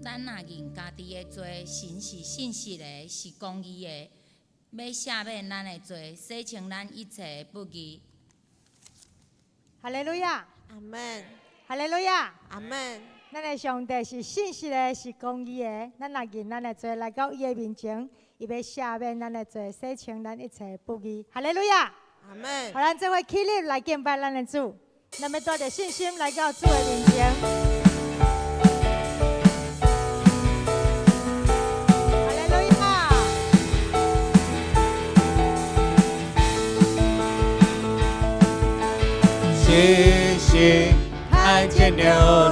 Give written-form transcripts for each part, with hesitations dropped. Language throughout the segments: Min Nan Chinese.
咱若認家己的罪，神是信實的，是公義的，欲赦免咱的罪，洗清咱一切的不義。哈利路亞，阿門，哈利路亞，阿門。咱的上帝是信實的，是公義的。咱若認咱的罪來到伊的面前，伊欲赦免咱的罪，洗清咱一切的不義。哈利路亞，阿門。予咱做伙起立來敬拜咱的主，咱欲帶著信心來到主的面前。哈利路亞。星星看見牛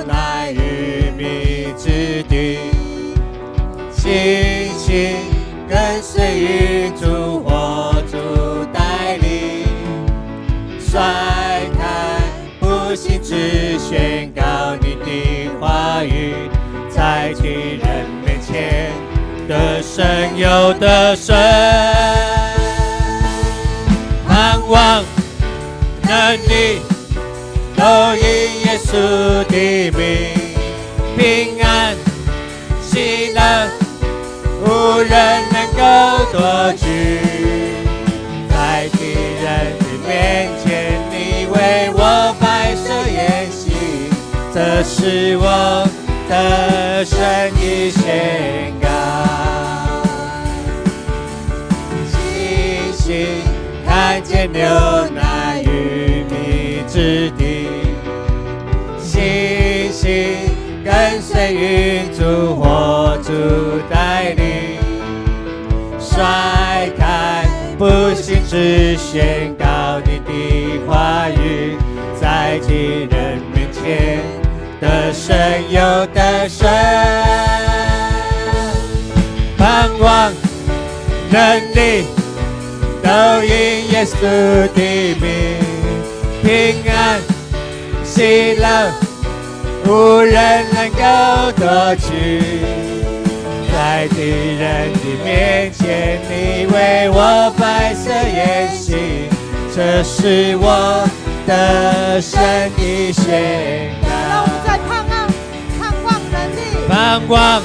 奶與蜜之地，星星跟隨雲柱火柱帶領，甩開不信只宣告你的話語，在敵人面前得勝又得勝，盼望能力都因耶穌的名，平安喜樂，無人能夠奪去。在敵人的面前，你為我擺設筵席，這是我得勝的宣告。星星看見牛奶與蜜之地，星星跟隨雲柱火柱帶領，甩開不信只宣告你的話語，在敵人面前得勝又得勝，盼望能力都因耶穌的名，平安喜樂，無人能夠奪去。在敵人的面前，你為我擺設筵席，這是我得勝的宣告。讓我們再盼望，盼望能力，盼望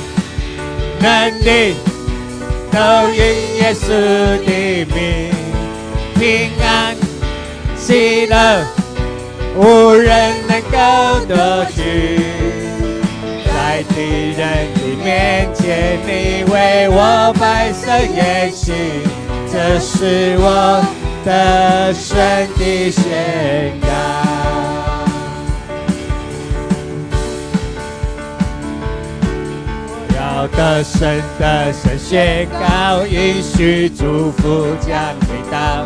能力都因耶穌的名，平安喜樂，無人能夠奪去。在敵人的面前，你為我擺設筵席，這是我得勝的宣告。要得勝得勝宣告，應許祝福降臨到。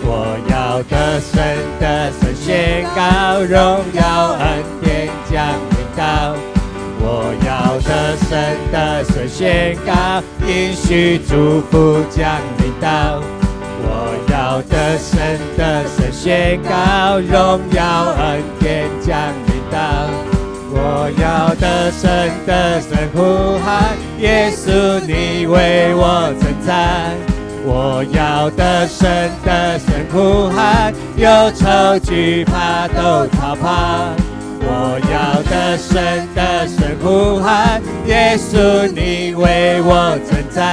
我要得勝得勝宣告，榮耀恩典降臨到。我要得勝得勝宣告，應許祝福降臨到。我要得勝得勝宣告，榮耀恩典降臨到。我要得勝得勝呼喊，耶穌你為我征戰。我要得勝得勝呼喊，憂愁懼怕都逃跑。我要得勝得勝呼喊，耶穌你為我征戰。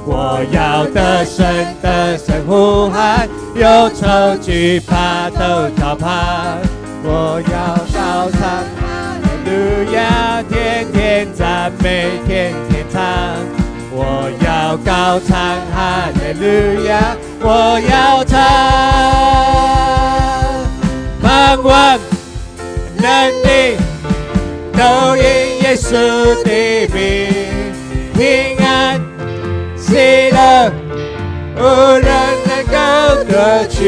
我要得勝得勝呼喊，憂愁懼怕都逃跑。我要高唱哈利路亞，天天讚美，天天唱。我要高唱哈利路亞，我要唱，盼望能力都因耶穌的名，平安喜樂，無人能夠奪去。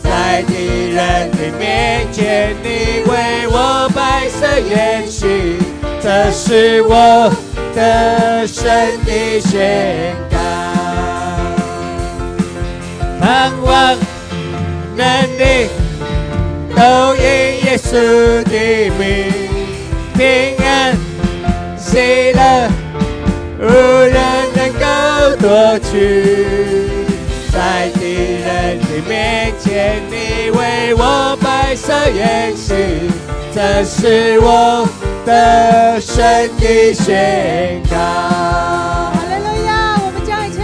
在敵人的面前，你為我擺設筵席，這是我得勝的宣告。盼望能力都因耶穌的名，平安喜樂，無人能夠奪去。在敵人的面前，你為我擺設筵席，這是我得勝的宣告。哈利路亞！我們將一切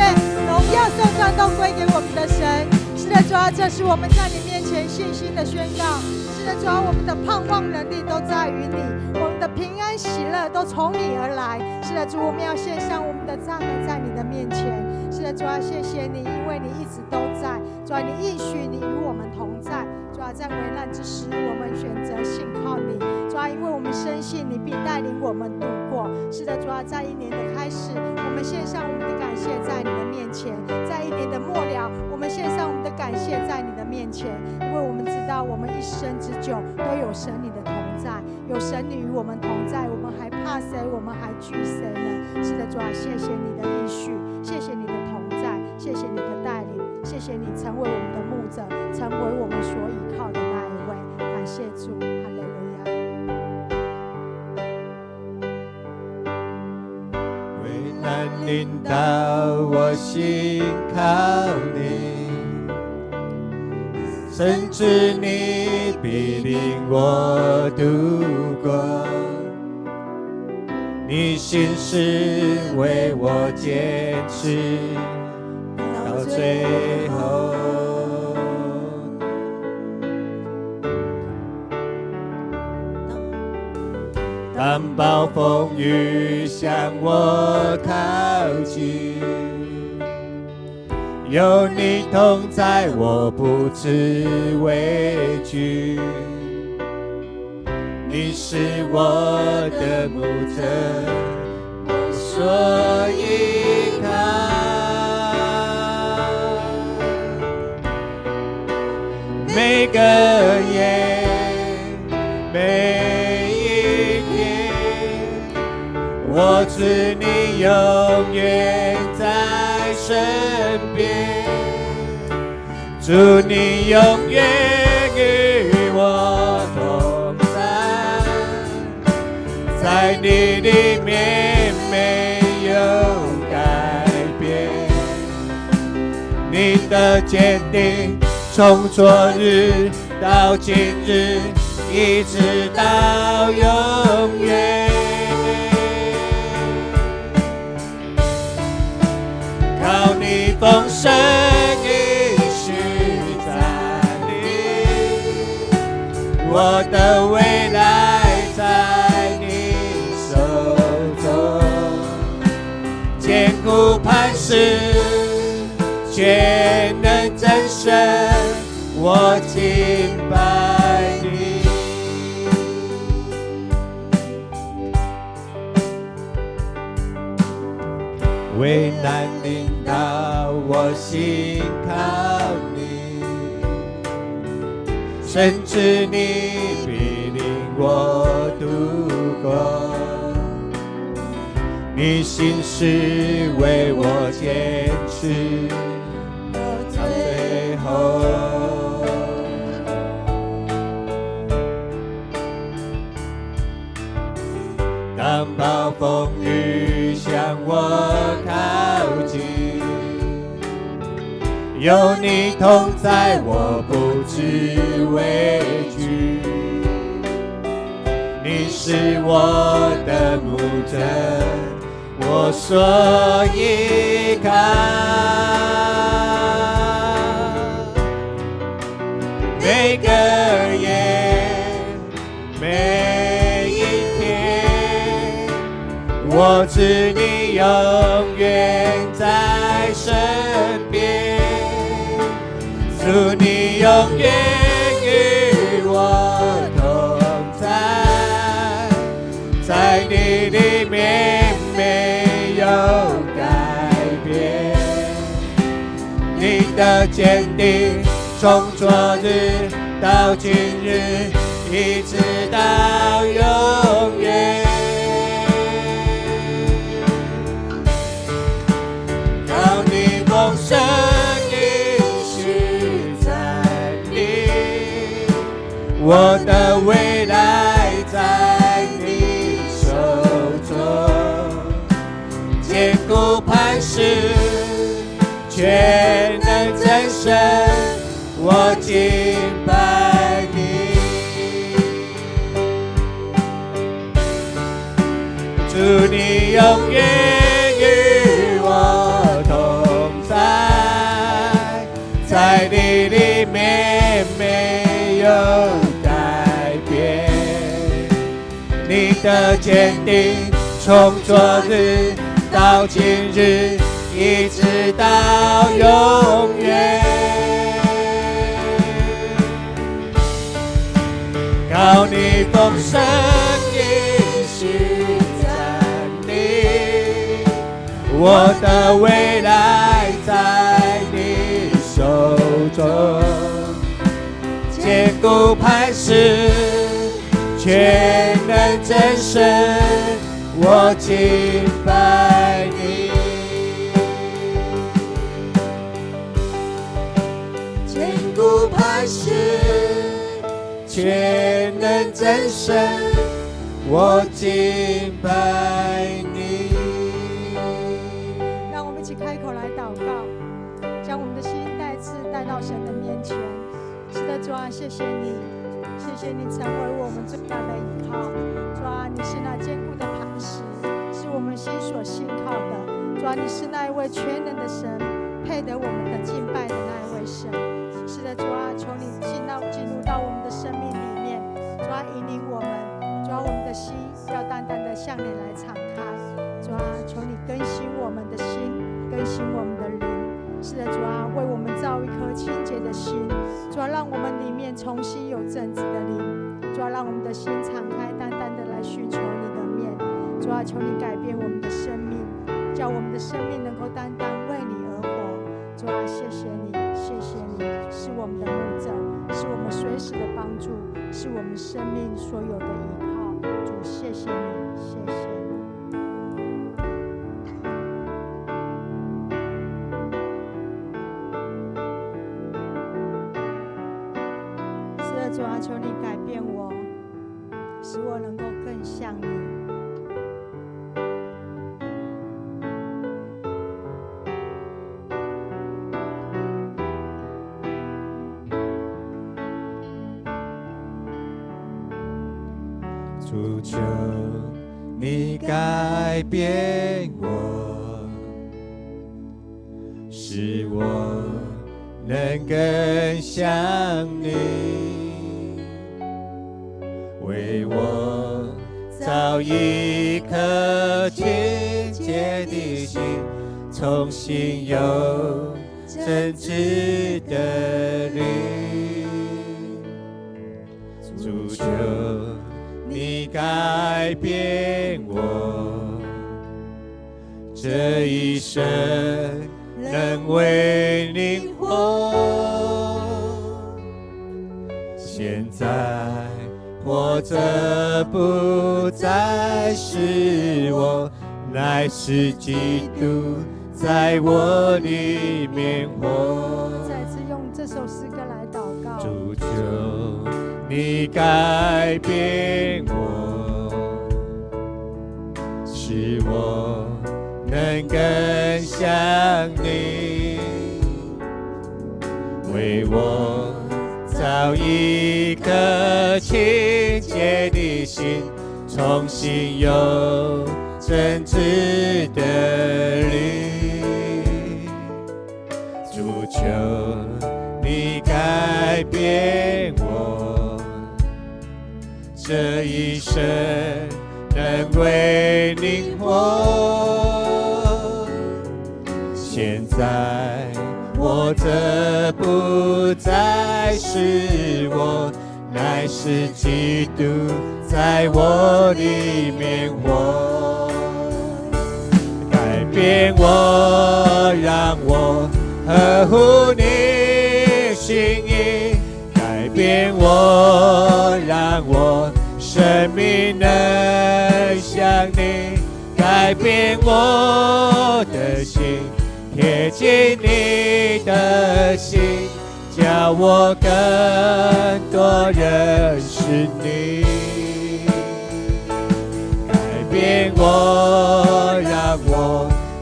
榮耀頌讚都歸給我們的神。是的，主啊，這是我們在你面前信心的宣告。是的，主啊，我們的盼望能力都在於你，我們的平安喜樂都從你而來。是的，主，我們要獻上我們的讚美在你的面前。是的，主啊，謝謝你，因為你一直都在。主啊，你應許你與我們同在。主啊，在危難之時，我們選擇信靠你。主啊，因為我們深信你必帶領我們度過。是的，主啊，在一年的開始，我們獻上我們的感謝在你的面前；在一年的末了，我們獻上我們的感謝在你的面前，因為我們知道我們一生之久都有神你的同在，有神你與我們同在，我們還怕誰？我們還懼誰呢？是的，主啊，謝謝你的應許，謝謝你的同在，謝謝你的帶領，謝謝你成為我們的牧者，成為我們所依靠的那一位。感謝主，哈利路亞。危難臨到，我信靠你，深知你必領我度過，你信實為我堅持到最後。當暴風雨向我靠近，有你同在，我不致畏懼。你是我的牧者，我所依靠。每個夜，每一天，我知你永遠在身邊，主你永遠與我同在，在你裡面沒有改變，你的堅定從昨日到今日，一直到永遠。靠你豐盛應許站立，我的未來在你手中，堅固磐石，全能真神，我敬拜你。危難臨到，我信靠你，深知你必領我度過，你信實為我堅持到最後。當暴風雨向我靠近，有你同在，我不致畏懼。你是我的牧者，我所依靠。每個夜，每一天，我知你永遠在身邊，主你永遠與我同在，在你裡面沒有改變，你的堅定從昨日到今日，一直到永遠。靠你豐盛應許站立，我的未來在你手中，堅固磐石，全能真神，我敬拜你。你永遠與我同在，在你裡面沒有改變，你的堅定從昨日到今日，一直到永遠。靠你豐盛應許站立，我的未來在你手中，堅固磐石，全能真神，我敬拜你。堅固磐石，全能真神，我敬拜你。讓我們一起開口來禱告，將我們的心再次帶到神的面前。是的，主啊，謝謝你，謝謝你成為我們最大的依靠。主啊，你是那堅固的磐石，是我們心所信靠的。主啊，你是那一位全能的神，配得我們的敬拜的那一位神。是的，主啊，求你進入到我們的生命裡面，主啊，引領我們，主啊，我們的心要單單的向你來敞開。主啊，求你更新我們的心，更新我們的靈。是的，主啊，為我們造一顆清潔的心。主啊，讓我們裡面重新有正直的靈。主啊，讓我們的心敞開，單單的來尋求你的面。主啊，求你改變我們的生命，叫我們的生命能夠單單為你而活。主啊，謝謝你，謝謝你，是我們的牧者，是我們隨時的幫助，是我們生命所有的依靠。主，謝謝你，謝謝你。是的，主啊，求你改變我，使我能夠更像你。主，求你改變我，使我能更像你，為我造一顆清潔的心，重新有正直的靈。主，求你改變我，這一生能為你活。現在活著不再是我，乃是基督在我裡面活。再次用這首詩歌來禱告。主，求你改變我，使我能更像你，為我造一顆清潔的心，重新有正直的靈。主，求你改變我，這一生能為你活。現在活著不再是我，乃是基督在我裡面活。改變我，讓我合乎你心意，改變我，讓我生命能像你，改變我的心，貼近你的心，叫我更多認識你。改變我，讓我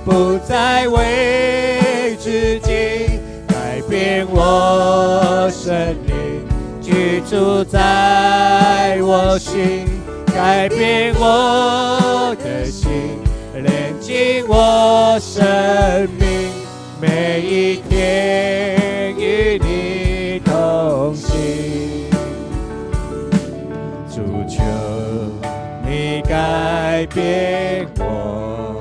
不再為自己，改變我，聖靈居住在我心，改改變我的心，煉淨我生命，每一天與你同行。主求你改變我，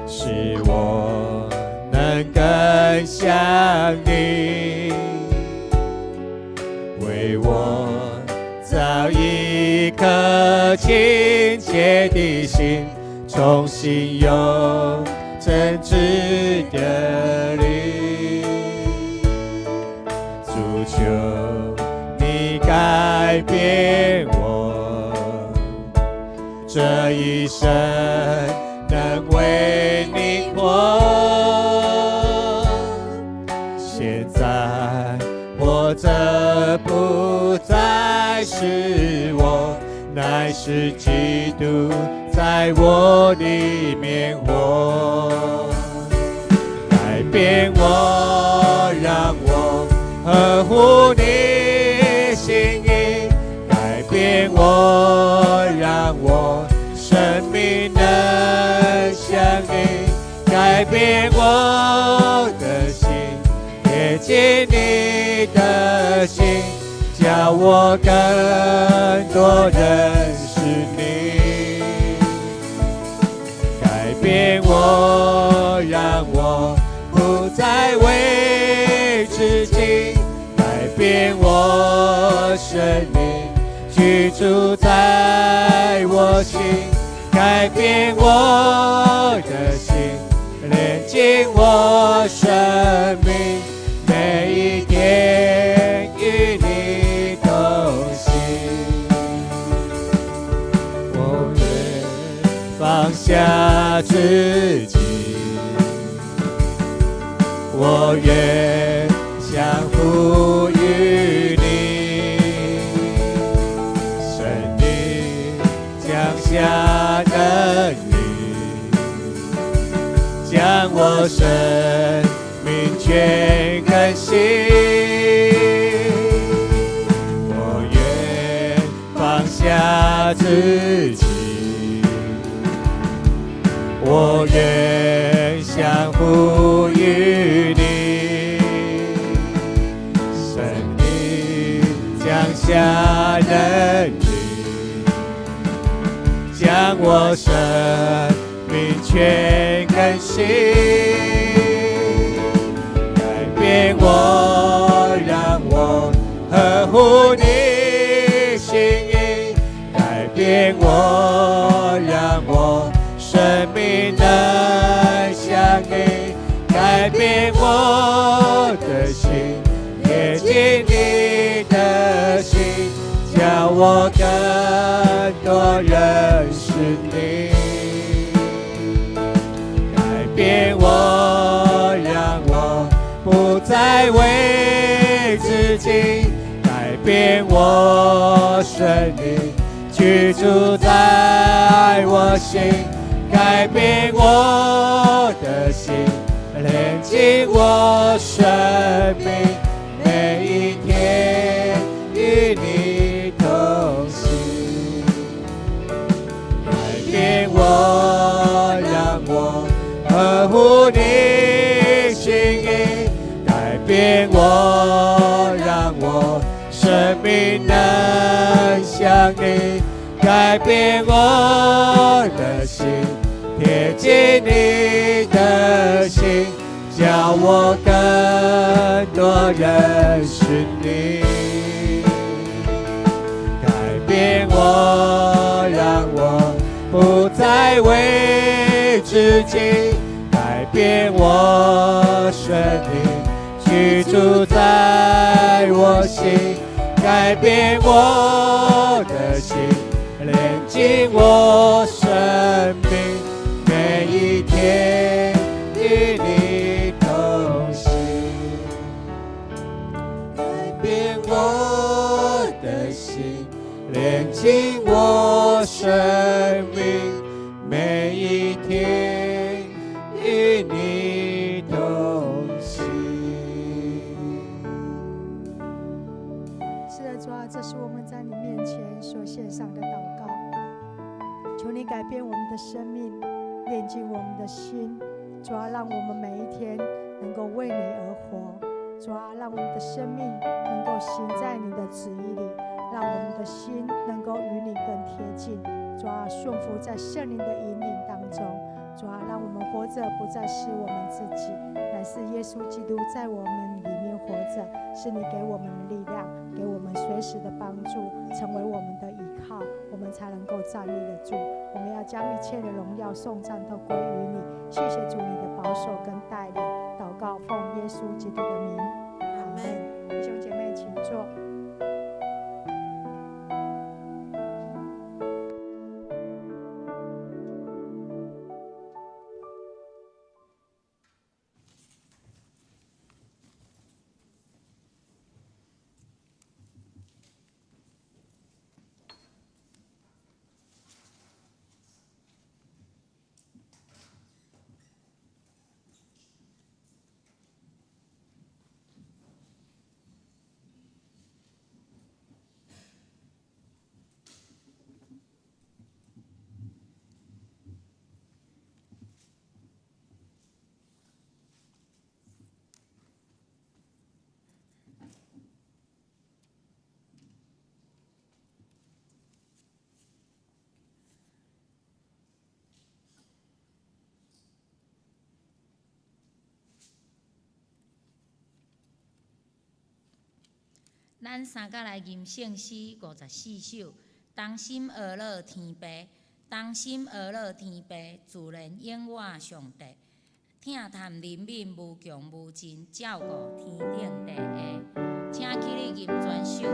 使我能更像你，為我造一顆清潔的心，重新用正直的靈。主求你改變我，這一生能為你活。現在活着不再是我，乃是基督在我裡面活。改變我，讓我合乎你心意；改變我，讓我生命能像你；改變我的心，貼近你的心，叫我更多認識你。改變我，讓我不再為自己；改變我，聖靈居住在我心，改變我的心，煉淨我生命，每一天與你同行。我願放下自己，我願降服於你，聖靈降下能力，將我生命全更新。我願放下自己，我願降服於你，聖靈降下能力，將我生命全更新，改變我，讓我合乎你心意，改變我，讓我生命能像你，改變我的心，貼近你的心，叫我更多認識你。改變我，讓我不再為自己；改變我，聖靈居住在我心，改變我的心，煉淨我生命，每一天與你同行。改變我，讓我合乎你心意；改變我，讓我生命能像你；改變我的心，貼近你的心，叫我更多認識你。改變我，讓我不再為自己；改變我，聖靈居住在我心，改變我的心，煉淨我生命，每一天與你同行。改變我的心，煉淨我生命，每一天與你同行。是的，主啊，這是我們在你面前所獻上的禱告。求你改變我們的生命，煉淨我們的心。主啊，讓我們每一天能夠為你而活。主啊，讓我們的生命能夠行在你的旨意裡，讓我們的心能夠與你更貼近。主啊，順服在聖靈的引領當中。主啊，讓我們活着不再是我們自己，乃是耶穌基督在我們裡面活着，是你給我們的力量，給我們隨時的幫助，成為我們的依靠，我們才能夠站立得住。我們要將一切的榮耀頌讚都歸於你。謝謝主你的保守跟帶領，禱告奉耶穌基督的名，阿門。弟兄姐妹，請坐。咱三甲來吟聖詩54首，同心阿樂天父，同心阿樂天父，自然永活上帝，疼嘆憐憫無窮無盡，照顧天頂地下，請起立吟全首。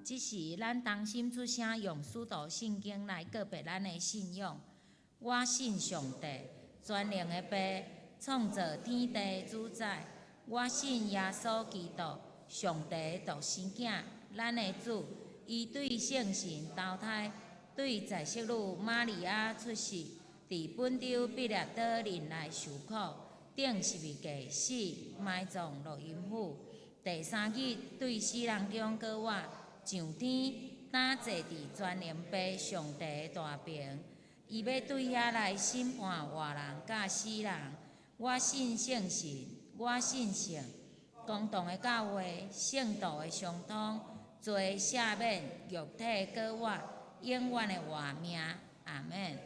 這時，咱同心出聲，用使徒信經來告白咱的信仰。我信上帝，全能的父，創造天地的主宰。我信耶穌基督，上帝的獨生囝，咱的主。伊對聖神投胎，對在聖女瑪利亞出世，佇本丟彼拉多忍耐受苦，釘十字架死，埋葬落陰府。第三日對死人中閣活。上天，擔坐佇全能父上帝的大爿，伊欲對遐來審判活人佮死人。我信聖神，我信聖公同的教會，聖徒的相通，罪赦免，肉體閣活，永遠的活命。阿們。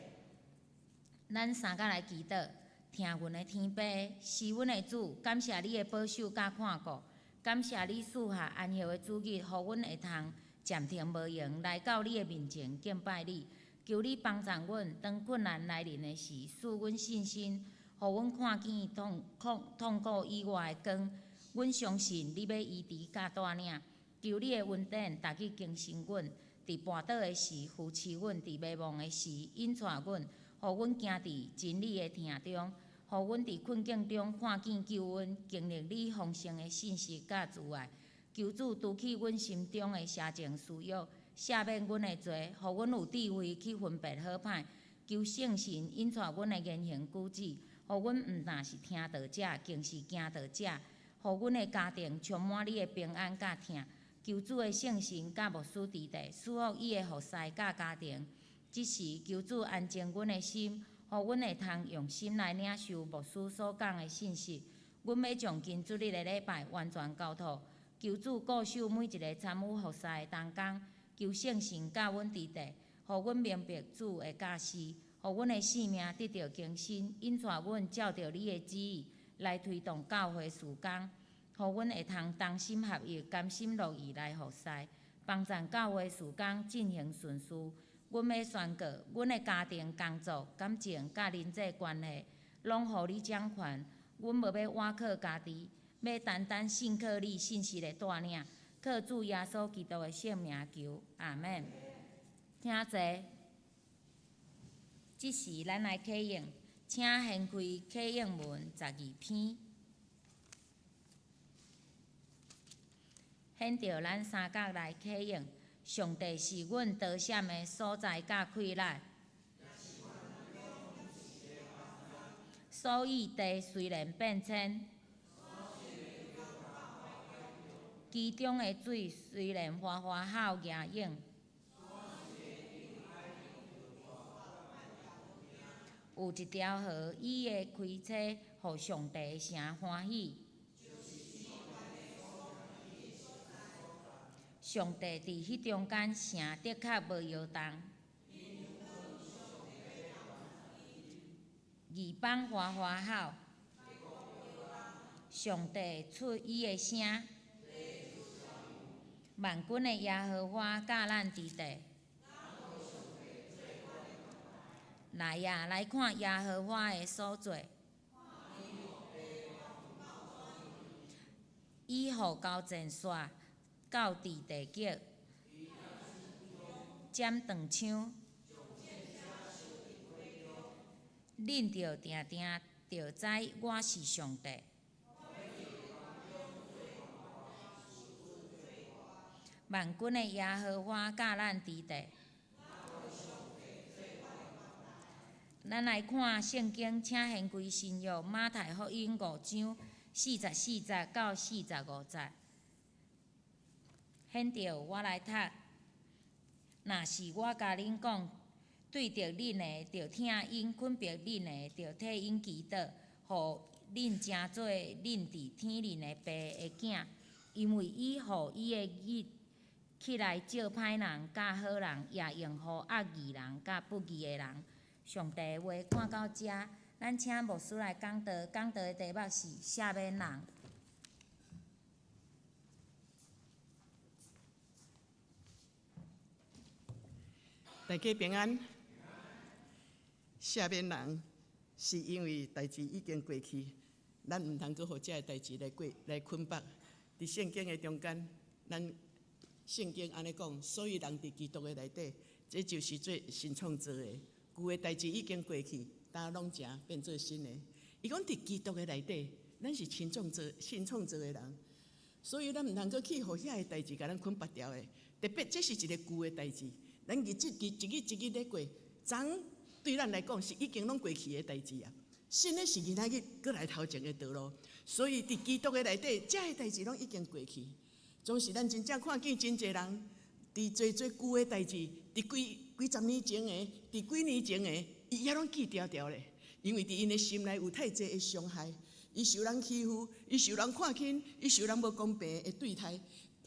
咱三甲來祈禱，疼阮的天父，是阮的主，感謝你的保守佮看顧。感謝你賜下安息的主日，予阮會通暫停無閒來到你的面前敬拜你。求你幫助阮，當困難來臨的時，賜阮信心，予阮看見痛苦痛苦以外的光。阮相信你欲醫治佮帶領，求你的恩典逐日更新阮，佇跋倒的時扶持阮，佇迷惘的時引帶阮，予阮行佇真理的疼中，予阮佇困境中看見救恩，經歷你豐盛的信實佮慈愛。求主除去阮心中的邪情私欲，赦免阮的罪，予阮有智慧去分別好歹。求聖神引帶阮的言行舉止，予阮毋但是聽道者，更是行道者。予阮的家庭充滿你的平安佮疼。求主的聖神佮牧師佇地，賜福伊的服侍佮家庭。這時求主安靜阮的心，予阮會通用心來領受牧師所講的信息。阮欲將今主日的禮拜完全交託，求主顧守每一个參與服侍的同工，求聖神佮阮佇地，予阮明白主的教示，予阮的生命得著更新，引帶阮照著你的旨意來推動教會事工，予阮會通同心合意、甘心樂意來服侍，幫贊教會事工進行順遂。阮欲宣告，阮的家庭、工作、感情佮人際關係，攏予你掌權。阮無欲倚靠家己，欲單單信靠你信實的帶領，靠主耶穌基督的聖名求，阿們。請坐。這時咱來啟應，請掀開啟應文12篇，現著咱三角來啟應。上帝是阮逃閃的所在佮氣力，所以地雖然變遷，其中的水雖然嘩嘩吼夯湧，有一條河，伊的開啟，予上帝的城歡喜。上帝佇彼中間，城的確無搖動。異邦嘩嘩吼，上帝出伊的聲，萬軍的耶和華佮咱佇地。來啊，來看耶和華的所做，伊予交戰煞到佇地極，斬斷槍，恁著定定著知我是上帝。萬軍的耶和華佮咱佇地。咱來看聖經，請掀開新約馬太福音5章44節到45節。現著我來讀。若是我共恁講，對著恁的，著疼𪜶；捆縛恁的，著替𪜶祈禱，予恁成做恁佇天裡的爸的囝，因為伊予伊的日起來照歹人佮好人，也會予惡義人佮不義的人。上帝的話看到遮，咱請牧師來講道，講道的題目是赦免人。大家平安。赦免人是因為代誌已經過去，咱毋通閣予這个代誌來過來捆綁。佇聖經的中間，咱聖經按呢講，所以人佇基督的內底，這就是做新創造的。舊的代誌已經過去，今攏成變做新的。伊講佇基督的內底，咱是新創造、新創造的人，所以咱毋通閣去予遐个代誌共咱捆縛牢的。特別這是一个舊的代誌，咱日子一日一日咧過，昨對咱來講是已經攏過去的代誌啊。新的是今仔日閣來頭前的道路，所以佇基督的內底，這个代誌攏已經過去。總是咱真正看見真濟人佇濟濟舊的代誌，佇幾幾十年前的，佇幾年前的，伊猶攏記牢牢咧。因為佇𪜶的心內有太濟的傷害，伊受人欺負，伊受人看輕，伊受人無公平的對待，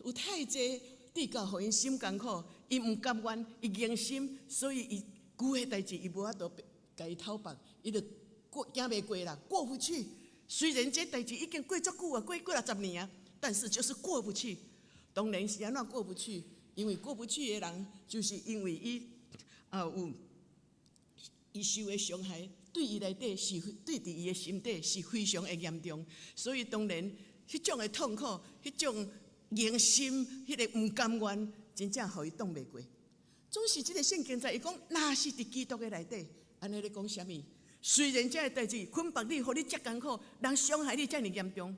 有太濟得到予𪜶心艱苦，伊毋甘願，伊硬心，所以伊舊的代誌伊無法度共伊討縛，伊就過行袂過啦，過不去。雖然這代誌已經過足久啊，過幾若十年啊，但是就是過不去。當然是按怎過不去？因為過不去的人，就是因為伊有伊受的傷害，對伊內底是對佇伊的心底是非常的嚴重，所以當然彼種的痛苦、彼種硬心、彼個毋甘願，真正予伊擋袂過。總是這个聖經在伊講，若是佇基督的內底，按呢咧講啥物？雖然這个代誌捆綁你，予你遮艱苦，人傷害你遮爾嚴重，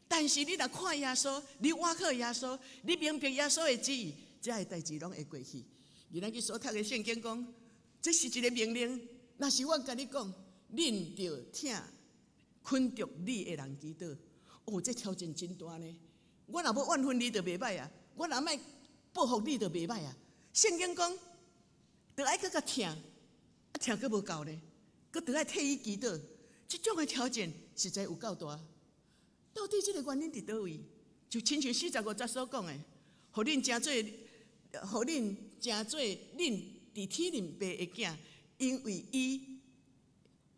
但是你若看耶穌，你倚靠耶穌，你明白耶穌的旨意，這个代誌攏會過去。而咱去所讀的聖經講，這是一个命令。若是我共你講，恁著疼捆束你的人祈禱。哦，這挑戰真大呢！我若欲怨恨你，就袂䆀啊；我若欲報復你，就袂䆀啊。聖經講，著愛閣較疼，啊疼閣無夠呢，閣著愛替伊祈禱。這種的挑戰實在有夠大。到底這个原因佇佗位？就親像45節所講的，予恁成做，予恁成做恁佇天恁爸的囝，因為伊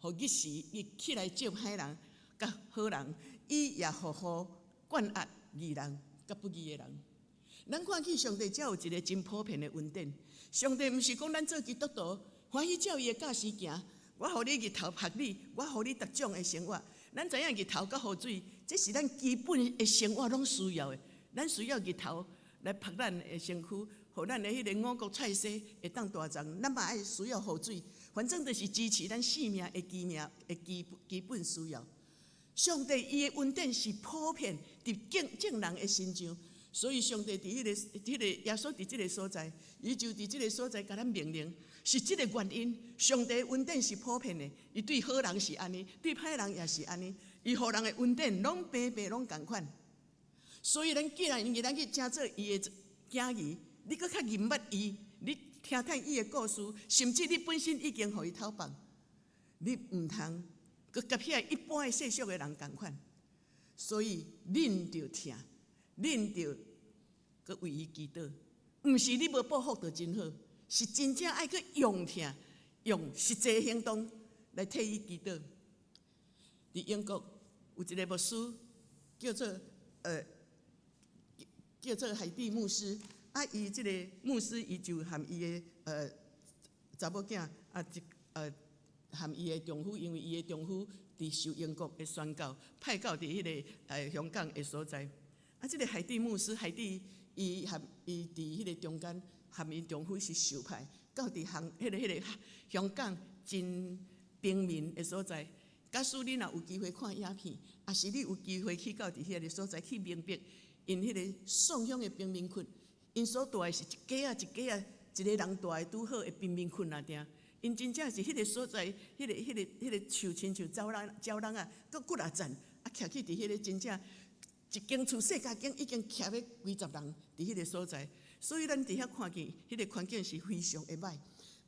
予日時伊起來照歹人佮好人，伊也予雨灌壓義人佮不義的人。咱看見上帝才有一个真普遍的恩典。上帝毋是講咱做基督徒，歡喜照伊的教示行，我予你日頭曝你，我予你逐種的生活。咱知影日頭佮雨水，這是咱基本的生活攏需要的。咱需要日頭來曝咱的身軀，予咱的彼个五穀菜蔬會當大長。咱嘛愛需要雨水，反正就是支持咱生命的基命的基本需要。上帝伊的恩典是普遍佇眾眾人的身上，所以上帝佇彼个耶穌佇這个所在，伊就佇這个所在共咱命令，是這个原因。上帝恩典是普遍的，伊對好人是按呢，對歹人也是按呢，伊予人的恩典攏平平攏仝款。所以咱既然因為咱去成做伊的囝兒，你閣較認捌伊，你聽聽伊的故事，甚至你本身已經予伊討放，你毋通閣佮遐一般的世俗的人仝款。所以恁著疼，恁著閣為伊祈禱，毋是你無報復就真好，是真正愛去用疼，用實際行動來替伊祈禱。佇英國有一个牧師叫做海蒂牧師，啊，伊這个牧師伊就含伊的查某囝啊，一含伊的丈夫，因為伊的丈夫佇受英國的宣教，派到佇彼个香港的所在。啊，這个海蒂牧師，海蒂伊含伊佇彼个中間含𪜶丈夫是受派到佇香彼个彼个香港真平民的所在。假使你若有機會看影片，抑是你有機會去到佇彼个所在去明白，𪜶彼个宋鄉的貧民窟，𪜶所蹛的是一家仔一家仔，一个人蹛的拄好的貧民窟爾定。𪜶真正是彼个所在，彼个樹親像走廊走廊仔，閣幾若層，啊，徛去佇彼个真正一間厝細家間已經徛欲幾十人佇彼个所在，所以咱佇遐看見彼个環境是非常的䆀。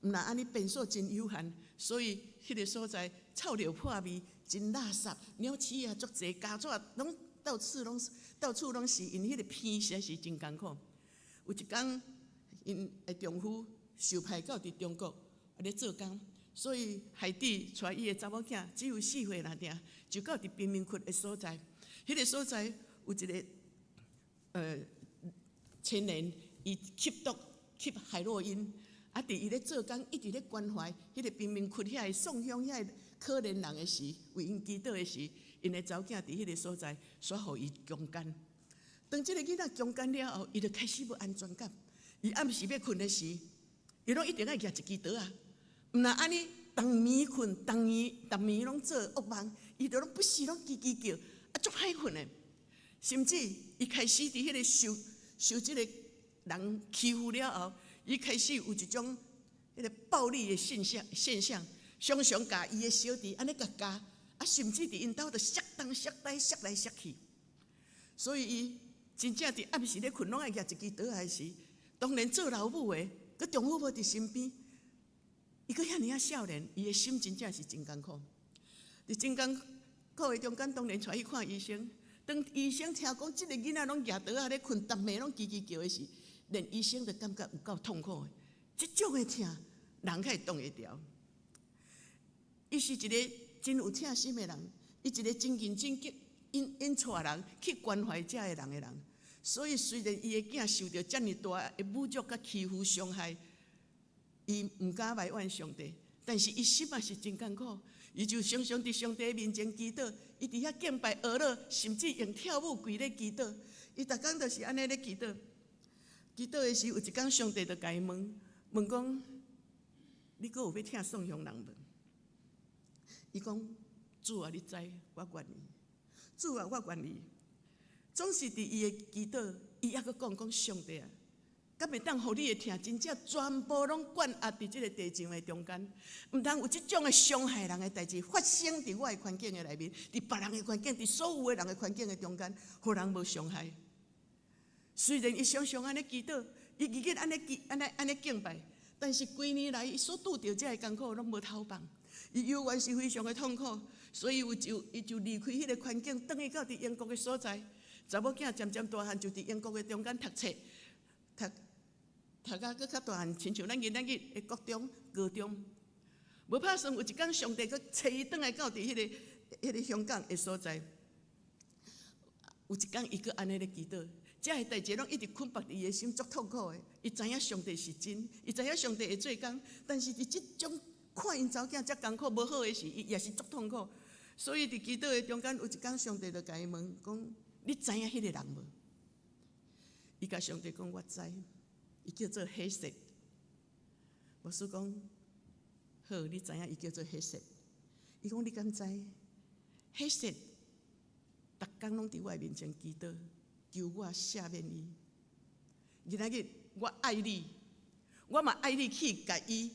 毋若按呢便所真有限，所以彼个所在臭尿破味，真垃圾，鳥鼠仔足濟，咬紙攏到處攏到處攏是，𪜶彼个鼻實在是真艱苦。有一工，𪜶的丈夫受派到佇中國啊咧做工，所以海蒂帶伊的查某囝只有4歲爾定，就到佇貧民窟的所在。彼个所在有一个青年，伊吸毒吸海洛因。啊！佇伊咧做工，一直咧關懷彼个貧民窟遐个宋鄉遐个可憐人的時，為𪜶祈禱的時，𪜶的查某囝佇彼个所在，煞予伊強姦。當這个囡仔強姦了後，伊就開始無安全感。伊暗時欲睏的時，伊攏一定愛舉一支刀仔。毋若按呢，逐暝睏，逐暝逐暝攏做惡夢，伊就攏不時攏吱吱叫，啊，足歹睏的。甚至伊開始佇彼个受這个人欺負了後，伊開始有一種彼个暴力的現象，常常共伊的小弟按呢共咬，啊，甚至佇𪜶兜就摔東摔西，摔來摔去。所以伊真正佇暗時咧睏，攏愛舉一支刀仔時，當然做老母的，閣丈夫無佇身邊，伊閣遐爾仔少年，伊的心真正是真艱苦。佇真艱苦的中間，當然帶去看醫生。當醫生聽講這个囡仔攏舉刀仔咧睏，逐暝攏吱吱叫的時，連醫生都感覺有夠痛苦的。這種的疼，人較會擋會牢。伊是一个真有疼心的人，伊一个真認真去𪜶𪜶帶人去關懷遮个人的人。所以雖然伊的囝受著遮爾大的侮辱佮欺負傷害，伊毋敢埋怨上帝，但是伊心嘛是真艱苦。伊就常常佇上帝面前祈禱，伊佇遐敬拜哀樂，甚至用跳舞跪咧祈禱。伊逐工就是按呢咧祈禱。祈禱的時，有一工上帝就共伊問，問講，你閣有欲疼宋鄉人無？伊講，主啊，你知，我願意。主啊，我願意。總是佇伊的祈禱，伊猶閣講講上帝啊，敢會當予你的疼真正全部攏灌壓佇這个地上的中間，毋通有這種的傷害人的代誌發生佇我的環境的內面，佇別人的環境，佇所有的人的環境的中間，予人無傷害。雖然伊常常按呢祈禱，伊日日按呢祈，按呢按呢敬拜，但是幾年來伊所拄著這个艱苦攏無頭放，伊猶原是非常的痛苦，所以有就伊就離開彼个環境，轉去到佇英國的所在。查某囝漸漸大漢，就佇英國的中間讀冊，讀讀甲閣較大漢，親像咱囡仔日的國中、高中。無拍算有一工，上帝閣揣伊轉來到佇彼个香港的所在。有一工，伊閣按呢咧祈禱，這个代誌攏一直捆縛佇伊的心，足痛苦的。伊知影上帝是真，伊知影上帝會做工，但是佇這種看𪜶查某囝遮艱苦無好的時，伊也是足痛苦。所以佇祈禱的中間，有一工上帝就共伊問講：你知影彼个人無？伊共上帝講：我知。伊叫做彼瑟。牧師講：好，你知影伊叫做彼瑟。伊講：你敢知？彼瑟，逐工攏佇我面前祈禱，求我赦免伊。今仔日我愛你，我嘛愛你去共伊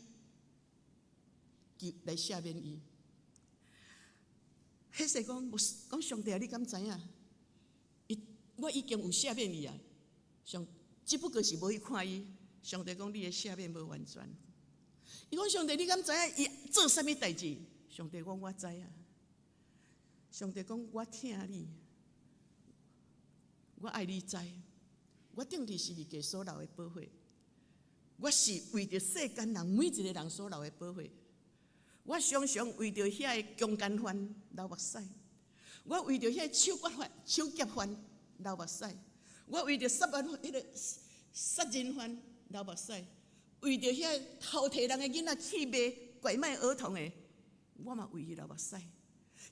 求來赦免伊。彼瑟講：牧師講上帝啊，你敢知影？伊我已經有赦免伊啊，上只不過是無去看伊。上帝講你的赦免無完全。伊講上帝，你敢知影伊做啥物代誌？上帝講我知啊。上帝講我疼你，我愛你知。我釘佇十字架所流的寶血，我是為著世間人每一個人所流的寶血。我常常為著遐个強姦犯流目屎，我為著遐个手割犯、手夾犯流目屎，我為著殺人彼个殺人犯流目屎，為著遐偷提人的囡仔去賣拐賣兒童的，我嘛為伊流目屎。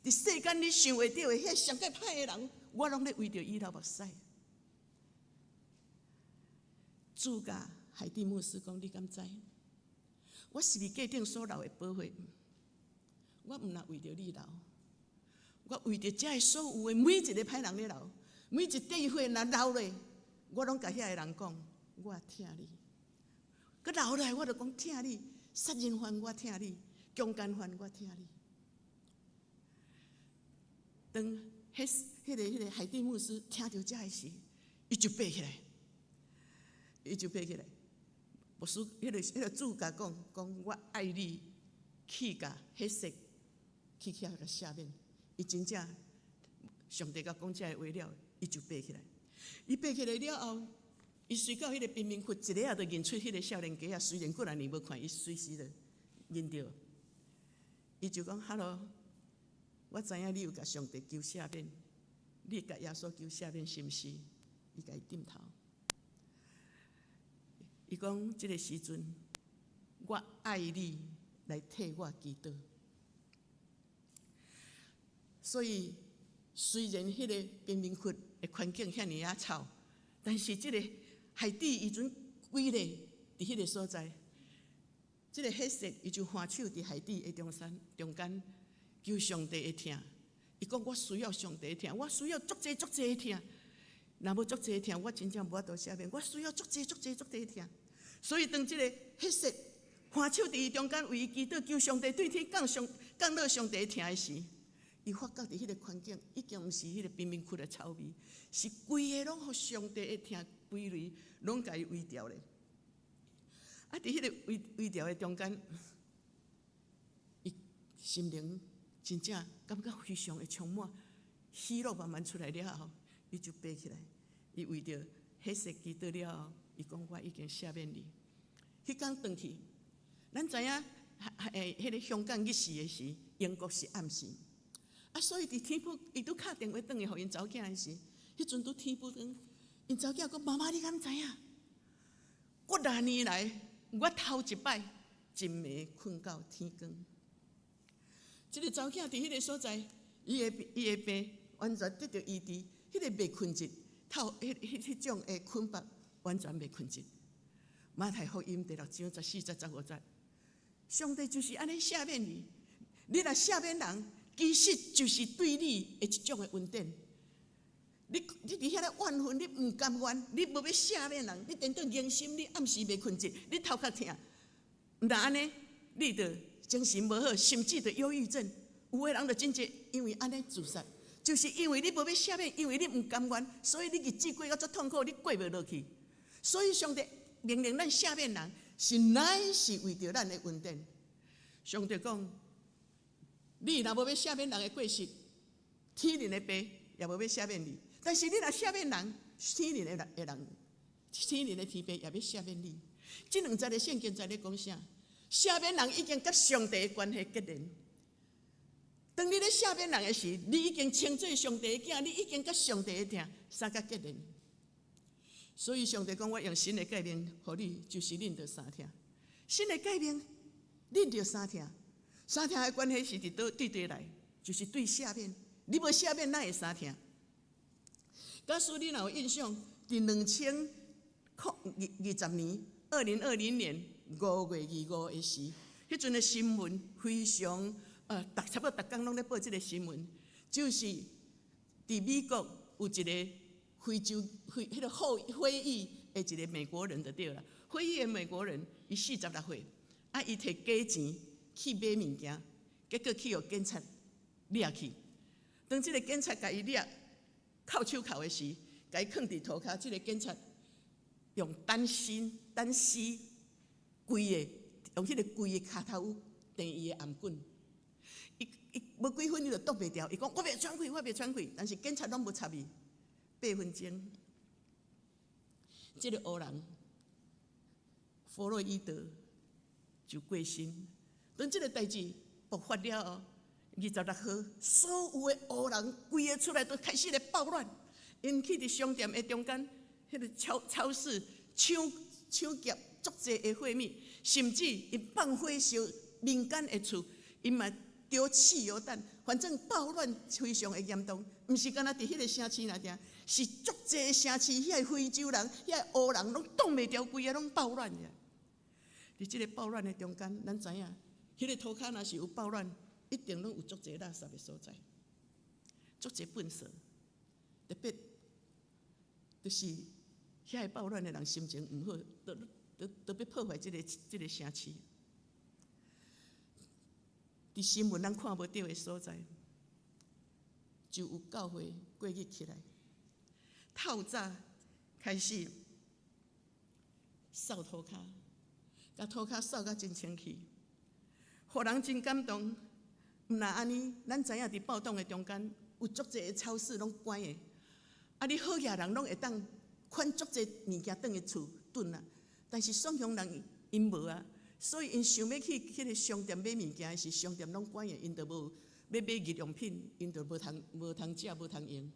佇世間你想袂著的遐上蓋歹的人，我攏咧為著伊流目屎。主共海蒂牧師講，你敢知？我十字架頂所流的寶血，我毋若為著你流，我為著遮个所有的每一个歹人咧流，每一滴血若流落，我攏共遐个人講，我疼你。閣流來，我就講疼你，殺人犯我疼你，強姦犯我疼你。當彼个海蒂牧師聽著遮个時，伊就爬起來，伊就爬起來。牧師，彼个主共講，講我愛你，去共彼瑟去遐共赦免。伊真正上帝共講這个話了，伊就爬起來。伊爬起來了後，伊隨到彼个貧民窟，一下仔就認出彼个少年家仔。雖然幾若年無看，伊隨時就認著。伊就講：哈囉，我知影你有共上帝求赦免，你共耶穌求赦免是毋是？伊共伊點頭。伊講：這个時陣，我愛你來替我祈禱。所以，雖然彼个貧民窟的環境遐爾仔臭，但是這个海蒂伊陣規個佇彼个所在，這个彼瑟伊就橫手佇海蒂的中山中間，求上帝的疼。伊講：我需要上帝的疼，我需要足濟足濟的疼。若無足濟的疼，我真正無法度赦免。我需要足濟足濟足濟的疼。所以當這个彼瑟橫手佇伊中間為伊祈禱，求上帝對天降上降落上帝的疼的時，伊發覺佇彼个環境已經毋是彼个貧民窟的臭味，是規个攏予上帝的疼規圍攏共伊圍著咧。啊！佇彼个圍圍著的中間，伊心靈真正感覺非常的充滿，喜樂慢慢出來了後，伊就爬起來，伊為著彼瑟祈禱了後，伊講我已經赦免你。彼工轉去，咱知影，彼个香港日時的時，英國是暗時。啊，所以佇天母，伊拄敲電話轉去予𪜶查某囝的時，彼陣拄天母光，𪜶查某囝講：媽媽，你敢知影？幾若年來，我頭一擺一暝睏到天光。這个查某囝佇彼个所在，伊的病完全得著醫治，彼个袂睏著，透彼彼彼種的捆綁完全袂睏著。馬太福音第六章14節15節，上帝就是按呢赦免你。你若赦免人，其實就是對你的一種的恩典。你佇遐咧怨恨，你毋甘願，你無欲赦免人，你顛倒硬心，你暗時袂睏著，你頭殼疼。毋但按呢，你就精神無好，甚至就憂鬱症。有的人就真濟因為按呢自殺，就是因為你無欲赦免，因為你毋甘願，所以你日子過甲足痛苦，你過袂落去。所以上帝命令咱赦免人，是乃是為著咱的恩典。上帝講，你若無欲赦免人的過失，天靈的爸也無欲赦免你。但是你若赦免人，天靈的人的人，天靈的天父也欲赦免你。這兩節的聖經在咧講啥？赦免人已經佮上帝的關係結連。當你咧赦免人的時，你已經稱做上帝的囝，你已經佮上帝的疼相佮結連。所以上帝講，我用新的誡命予你，就是恁著相疼。新的誡命，恁著相疼。相疼的關係是佇佗對佗來，就是對赦免。你無赦免，哪會相疼？假使你若有印象，佇2020年，2020年5月25的時，彼陣的新聞非常，差不多逐工攏咧報這個新聞，就是佇美國有一個非洲非彼個後非裔的一個美國人就對啦，非裔的美國人，伊46歲，啊，伊摕假錢去買物件，結果去予警察掠去。當這個警察共伊掠銬手銬的時，共伊囥佇塗跤，這個警察用單身單膝跪的，用彼個跪的跤頭踮伊的頷頸。伊伊無幾分伊就擋袂牢，伊講我袂喘氣，我袂喘氣，但是警察攏無插伊。8分鐘，這個黑人弗洛伊德就過身。當這個代誌爆發了後，26號，所有的黑人規个出來都開始咧暴亂，𪜶去佇商店的中間，彼個超市搶搶劫足濟的貨物，甚至𪜶放火燒民間的厝，𪜶嘛丟汽油彈，反正暴亂非常的嚴重。毋是干焦佇彼個城市內爾，是足濟城市，遐個非洲人、遐個黑人攏擋袂牢，規个攏暴亂爾。佇這個暴亂的中間，咱知影，彼個塗跤若是有暴亂，一定攏有足濟垃圾的所在，足濟糞埽，特別就是遐個暴亂的人心情毋好，都欲破壞這個城市。佇新聞咱看無著的所在，就有教會過日起來，透早開始掃塗跤，共塗跤掃甲真清氣，予人真感動。毋但按呢，咱知影佇暴動的中間，有足濟超市攏關的，啊，你好額人攏會當款足濟物件轉去厝頓啊，但是爽鄉人𪜶無啊，所以𪜶想欲去彼個商店買物件時，商店攏關的，𪜶就無欲買日用品，𪜶就無通食，無通用，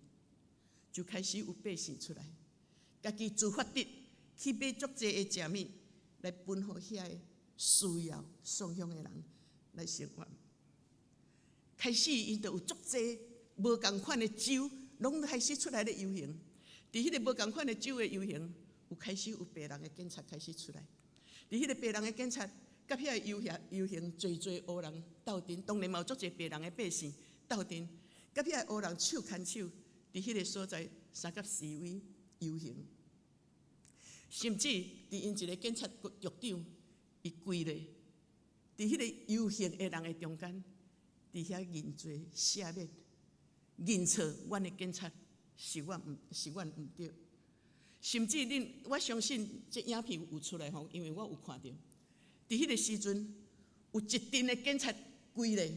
就開始有百姓出來，家己自發的去買足濟的食物來分予遐個需要爽鄉的人來生活。開始𪜶就有足濟無仝款的州，攏開始出來咧遊行。佇彼個無仝款的州的遊行，有開始有白人的警察開始出來。佇彼個白人的警察，佮遐個遊行濟濟黑人鬥陣，當然嘛有足濟白人的百姓鬥陣，佮遐個黑人手牽手，佇彼個所在相佮示威遊行。甚至佇𪜶一個警察局長，伊跪咧，佇彼個遊行的人的中間，佇遐認罪赦免，認錯，阮的警察是阮毋對。甚至恁，我相信這影片有出來吼，因為我有看著。佇彼個時陣，有一陣的警察跪咧，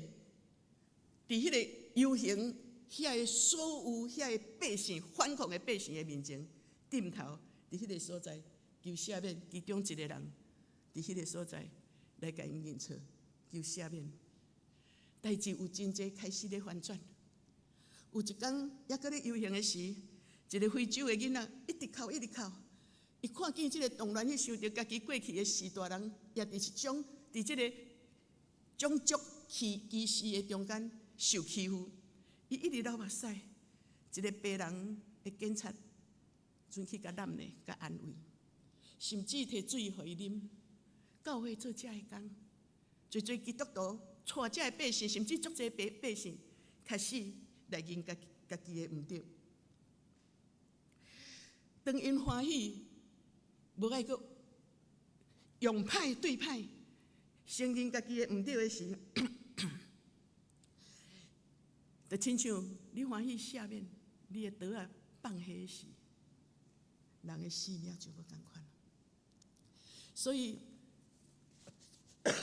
佇彼個遊行遐個所有遐個百姓反抗的百姓的面前，點頭佇彼個所在求赦免，其中一個人佇彼個所在來共𪜶認錯，求赦免。代誌有真濟開始咧翻轉。有一工，猶閣咧遊行的時，一個非洲的囡仔一直哭，一直哭。伊看見這個動亂，伊想著家己過去的序大人，也佇一種佇這個種族歧視的中間受欺負。伊一直流目屎，一個白人的警察陣去共攬咧，共安慰。甚至提水予伊啉。教會做這个工，濟濟基督徒帶這个百姓，甚至足濟百姓，開始來認家家己的毋對。當𪜶歡喜，無愛閣用歹對歹，承認家己的毋對的時，就親像你歡喜赦免你的刀仔放下時，人的性命就無仝款。所以，佇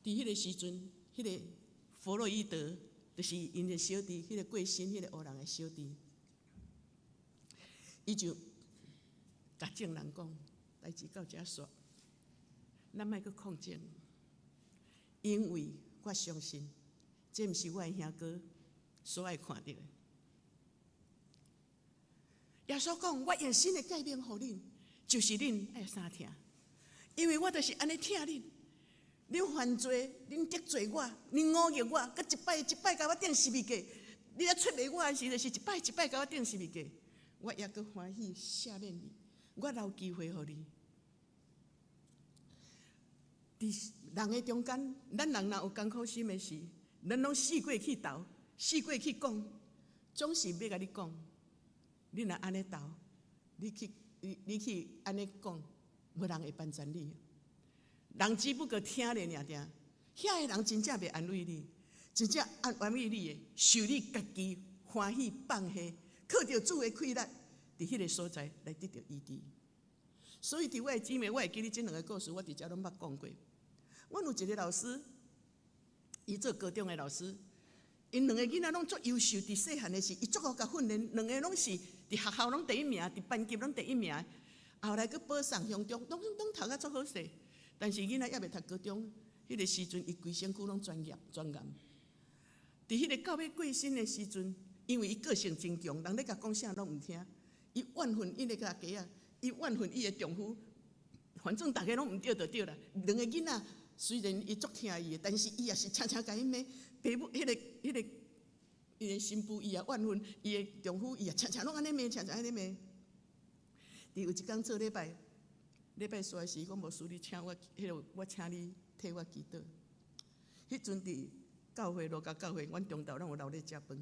彼个時陣，彼個弗洛伊德就是𪜶的小弟，彼個過身彼個黑人的小弟，伊就共眾人講，代誌到遮煞，咱莫閣抗爭，因為我相信，這毋是我的兄哥所愛看著的。耶穌講：我用新的誡命予恁，就是恁愛相疼，因為我就是按呢疼恁。恁犯罪，恁得罪我，恁忤逆我，閣一擺一擺共我釘十字架。你咧出賣我的時，就是一擺一擺共我釘十字架。我猶閣歡喜赦免你，我留機會予你。佇人的中間，咱人若有艱苦心的時，咱攏四過去投，四過去講，總是欲共你講。你若按呢投，你去按呢講，無人會幫贊你。人只不過聽咧爾爾，遐个人真正袂安慰你，真正安慰你的，受你家己歡喜放下，靠著主的氣力，佇彼个所在來得著醫治。所以，佇我的姊妹，我會記得這兩个故事，我佇遮攏捌講過。阮有一个老師，伊做高中的老師，𪜶兩个囡仔攏足優秀，佇細漢的時，伊足會共訓練，兩个攏是佇學校攏第一名，佇班級攏第一名。後來閣保送鄉中，攏讀甲足好勢。但是囡仔猶未讀高中，彼个時陣，伊規身軀攏全癌全癌。佇彼個到欲過身的時陣，因為伊個性真強，人咧共講啥攏毋聽。伊怨恨伊的家己仔，伊怨恨伊的丈夫，反正逐个攏毋對就對啦。兩个囡仔雖然伊足疼伊的，但是伊也是常常共伊罵。爸母彼个彼个伊的新婦，伊也怨恨伊的丈夫，伊也常常攏按呢罵，常常按呢罵。佇有一工做禮拜，禮拜煞時，伊講牧師，你請我，彼个我請你替我祈禱。彼陣佇教會羅家教會，阮中晝攏有留咧食飯，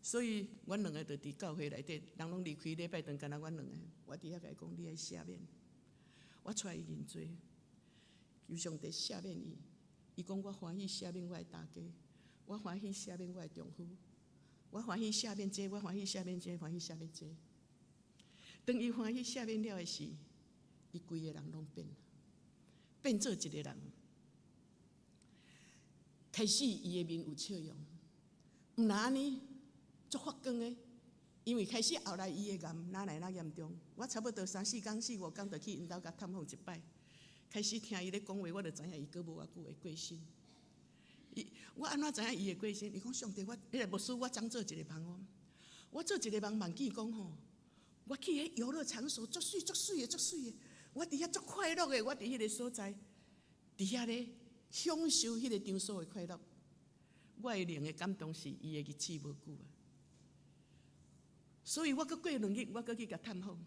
所以阮兩个就佇教會內底，人攏離開禮拜堂，干焦阮兩个。我佇遐共伊講，你愛赦免，我帶伊認罪，求上帝赦免伊。伊講我歡喜赦免我的大家，我歡喜赦免我的丈夫，我歡喜赦免這，我歡喜赦免這，歡喜赦免這。當伊歡喜赦免了的時，伊規个人攏變，變做一个人。開始伊的面有笑容，毋若按呢足發光的，因為開始後來伊的癌愈來愈嚴重，我差不多三四工、四五工就去𪜶兜共探訪一擺。開始聽伊咧講話，我就知影伊閣無偌久會過身。伊我按怎知影伊會過身？伊講上帝，我彼個牧師，我昨做一个夢哦，我做一个夢，夢見講吼，我去彼遊樂場所，足媠足媠的，足媠的，我佇遐足快樂的，我佇彼个所在，佇遐咧享受彼个場所的快樂。我的靈的感動是伊的日子無久啊，所以我閣過兩日，我閣去共探訪。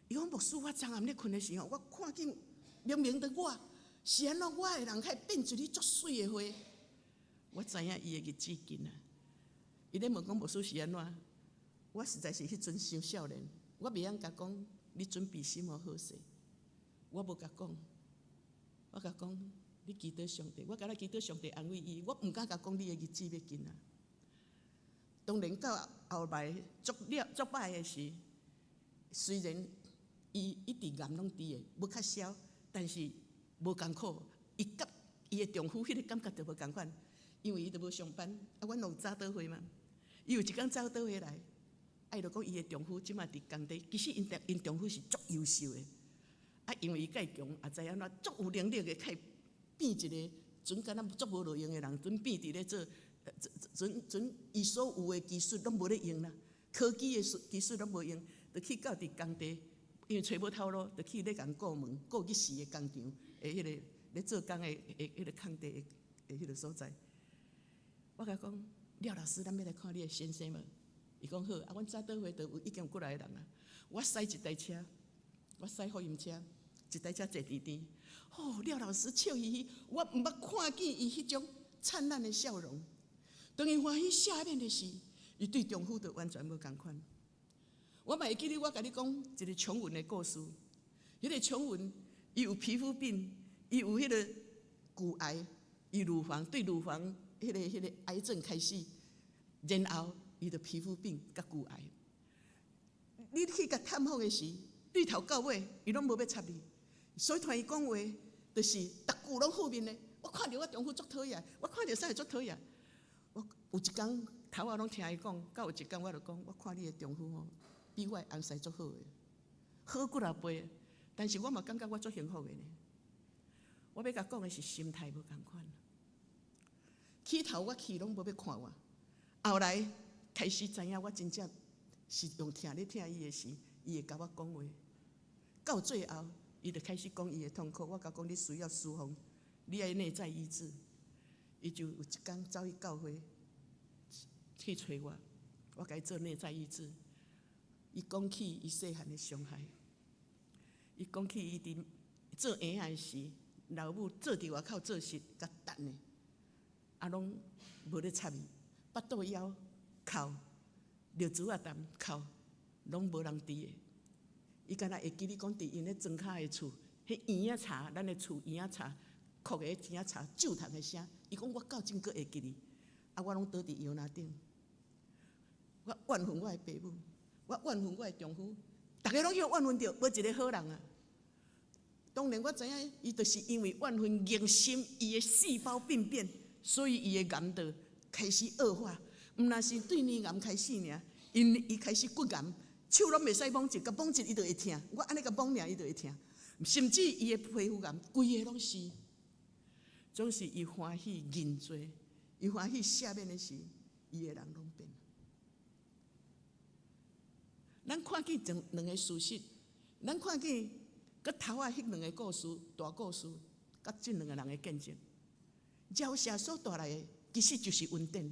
伊講牧師，我昨暗咧睏的時候，我看見明明的我是按怎，我的人開變一蕊足媠的花。我知影伊的日子近啊。伊咧問講牧師是按怎？我實在是彼陣傷少年，我袂曉共講，你準備心予好勢。我無共講，我共講，你祈禱上帝，我敢若祈禱上帝安慰伊，我毋敢共講你的日子欲近啊。當然到後來足了足歹的時，雖然伊一直癌攏佇的，無較消，但是無仝苦。伊佮伊的丈夫彼个感覺就無仝款，因為伊都無上班，啊，阮攏早倒回嘛。伊有一工早倒回來，啊，伊就講伊的丈夫這馬佇工地，其實𪜶丈夫是足優秀的，啊，因為伊蓋強，也知按怎足有能力的，開變一个準敢若足無路用的人，準變佇咧做，準準伊所有的技術攏無咧用啦，科技的技術攏無用，就去到佇工地，因為揣無頭路，就去咧共顧門顧日時的工廠的彼个咧做工的彼個空地的彼個所在。我共講，廖老師，咱欲來看你的先生無？伊講好，啊，阮早倒會就有已經有過來的人啊。我駛一台車，我駛福音車，一台車坐甜甜。哦，廖老師笑嘻嘻，我毋捌看見伊彼種燦爛的笑容。當伊歡喜赦免的時，伊對丈夫就完全無仝款。我嘛會記得我共你講一個瓊文的故事。彼個瓊文，伊有皮膚病，伊有彼個骨癌，伊乳房對乳房彼個癌症開始，然後伊就皮膚病佮骨癌。你去共探訪的時，對頭到尾，伊攏無欲插你。所以聽伊講話，就是逐句攏負面的。我看著我丈夫足討厭，我看著啥會足討厭。我有一工頭仔攏聽伊講，到有一工我就講，我看你的丈夫吼，比我的翁婿足好的，好幾若倍。但是我嘛感覺我足幸福的呢。我欲共講的是心態無仝款。起頭我去攏無欲看我，後來開始知影我真正是用疼咧疼伊的時，伊會共我講話。到最後，伊就開始講伊的痛苦。我共講，你需要釋放，你愛內在醫治。伊就有一工走去教會去揣我，我共伊做內在醫治。伊講起伊細漢的傷害，伊講起伊佇做嬰仔的時，老母做佇外口做事，共擲的，啊，攏無咧插伊，腹肚枵哭，尿珠仔啖哭，攏無人佇的。伊敢若會記你講佇𪜶咧莊跤的厝，彼嬰仔柴，咱的厝嬰仔柴，哭的嬰仔柴，酒桶的聲。伊講我到今閣會記得，啊，我攏倒佇搖籃頂，我怨恨我的爸母，我怨恨我的丈夫，逐个攏去怨恨著，無一個好人啊。當然我知影，伊就是因為怨恨凝心，伊的細胞病變，所以伊的癌就開始惡化。毋但是對乳癌開始爾，𪜶伊開始骨癌，手攏袂使摸一，共摸一伊就會疼。我按呢共摸爾，伊就會疼。甚至伊的皮膚癌，規个攏是。總是伊歡喜認罪，伊歡喜赦免的時，伊的人攏變。咱看見兩兩个事實，咱看見閣頭仔彼兩个故事，大故事，佮這兩个人的見證，饒赦所帶來的，其實就是恩典。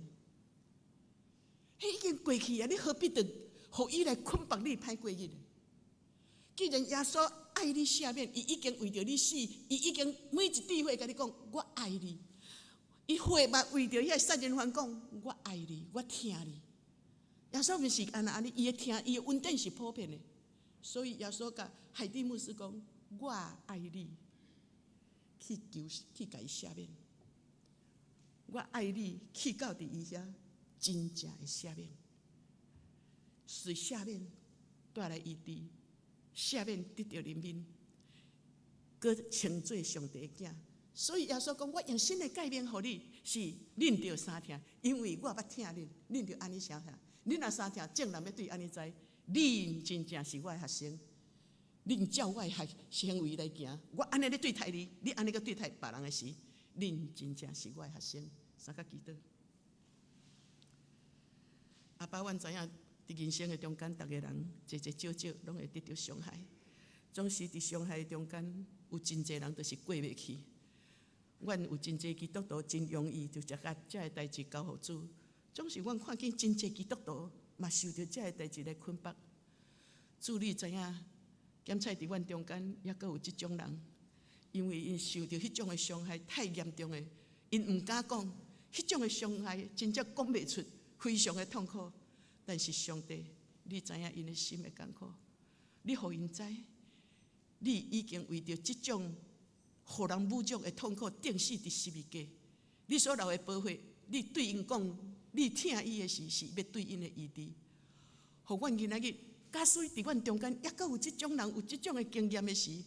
彼已經過去啊，你何必得予伊來捆綁你歹過日？既然耶穌愛你赦免，伊已經為著你死，伊已經每一滴血共你講我愛你。伊血嘛為著彼个殺人犯講我愛你，我疼你。耶穌毋是按呢按呢，伊的疼，伊的恩典是普遍的。所以耶穌共海蒂牧師講我愛你，去求去共伊赦免。我愛你，去到佇伊遐真正的赦免，是赦免帶來醫治。赦免得著憐憫，閣稱做上帝的囝。所以耶穌講：我用新的誡命予你，是恁著相疼，因為我捌疼恁，恁著按呢相疼。恁若相疼，眾人欲對按呢知，恁真正是我的學生。恁照我的學行為來行，我按呢咧對待你，你按呢閣對待別人的時，恁真正是我的學生。三個祈禱。阿爸，阮知影佇人生的中間，逐个人濟濟少少攏會得著傷害。總是佇傷害的中間，有真濟人就是過袂去。阮有真濟基督徒真容易就將這个代誌交予主。總是阮看見真濟基督徒嘛受著這个代誌來捆綁。主你知影，檢採佇阮中間猶閣有這種人，因為𪜶受著彼種的傷害太嚴重的，𪜶毋敢講，彼種的傷害真正講袂出，非常的痛苦。但是上帝，你知影𪜶的心的艱苦，你予𪜶知，你已經為著這種予人侮辱的痛苦釘死佇十字架，你所流的寶血，你對𪜶講，你疼伊的時，是欲對𪜶的醫治。予阮今仔日，假使佇阮中間猶閣有這種人有這種的經驗的時，予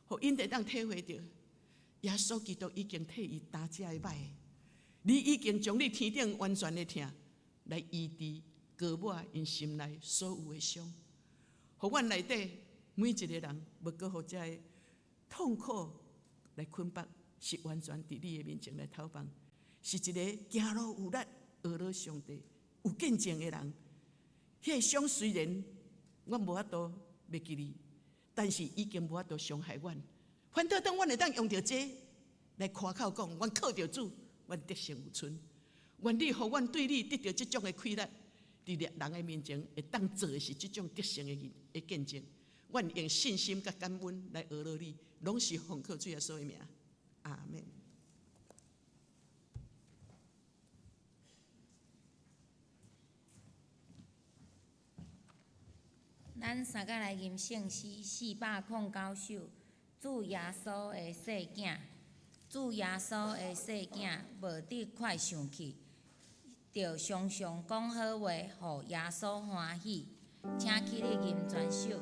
𪜶會當體會著，耶穌基督已經替伊擔這个歹，你已經將你天頂完全的疼來醫治。膏抹𪜶心內所有的傷，予阮內底每一個人，無閣予這个痛苦來捆綁，是完全佇你的面前來投放，是一个行路有力、學了上帝、有見證的人。彼个傷雖然阮無法度袂記得，但是已經無法度傷害阮。反倒當阮會當用著這來誇口講，阮靠著主，阮得勝有剩。願你予阮對你得著這種的氣力，佇人的面前會當做的是這種得勝的見證。阮用信心佮感恩來阿羅你，攏是奉靠主耶穌的名。阿們。咱三個來吟聖詩409首，主耶穌的細囝，主耶穌的細囝，無得快想起，著常常講好話，予耶穌歡喜。請起立吟全首。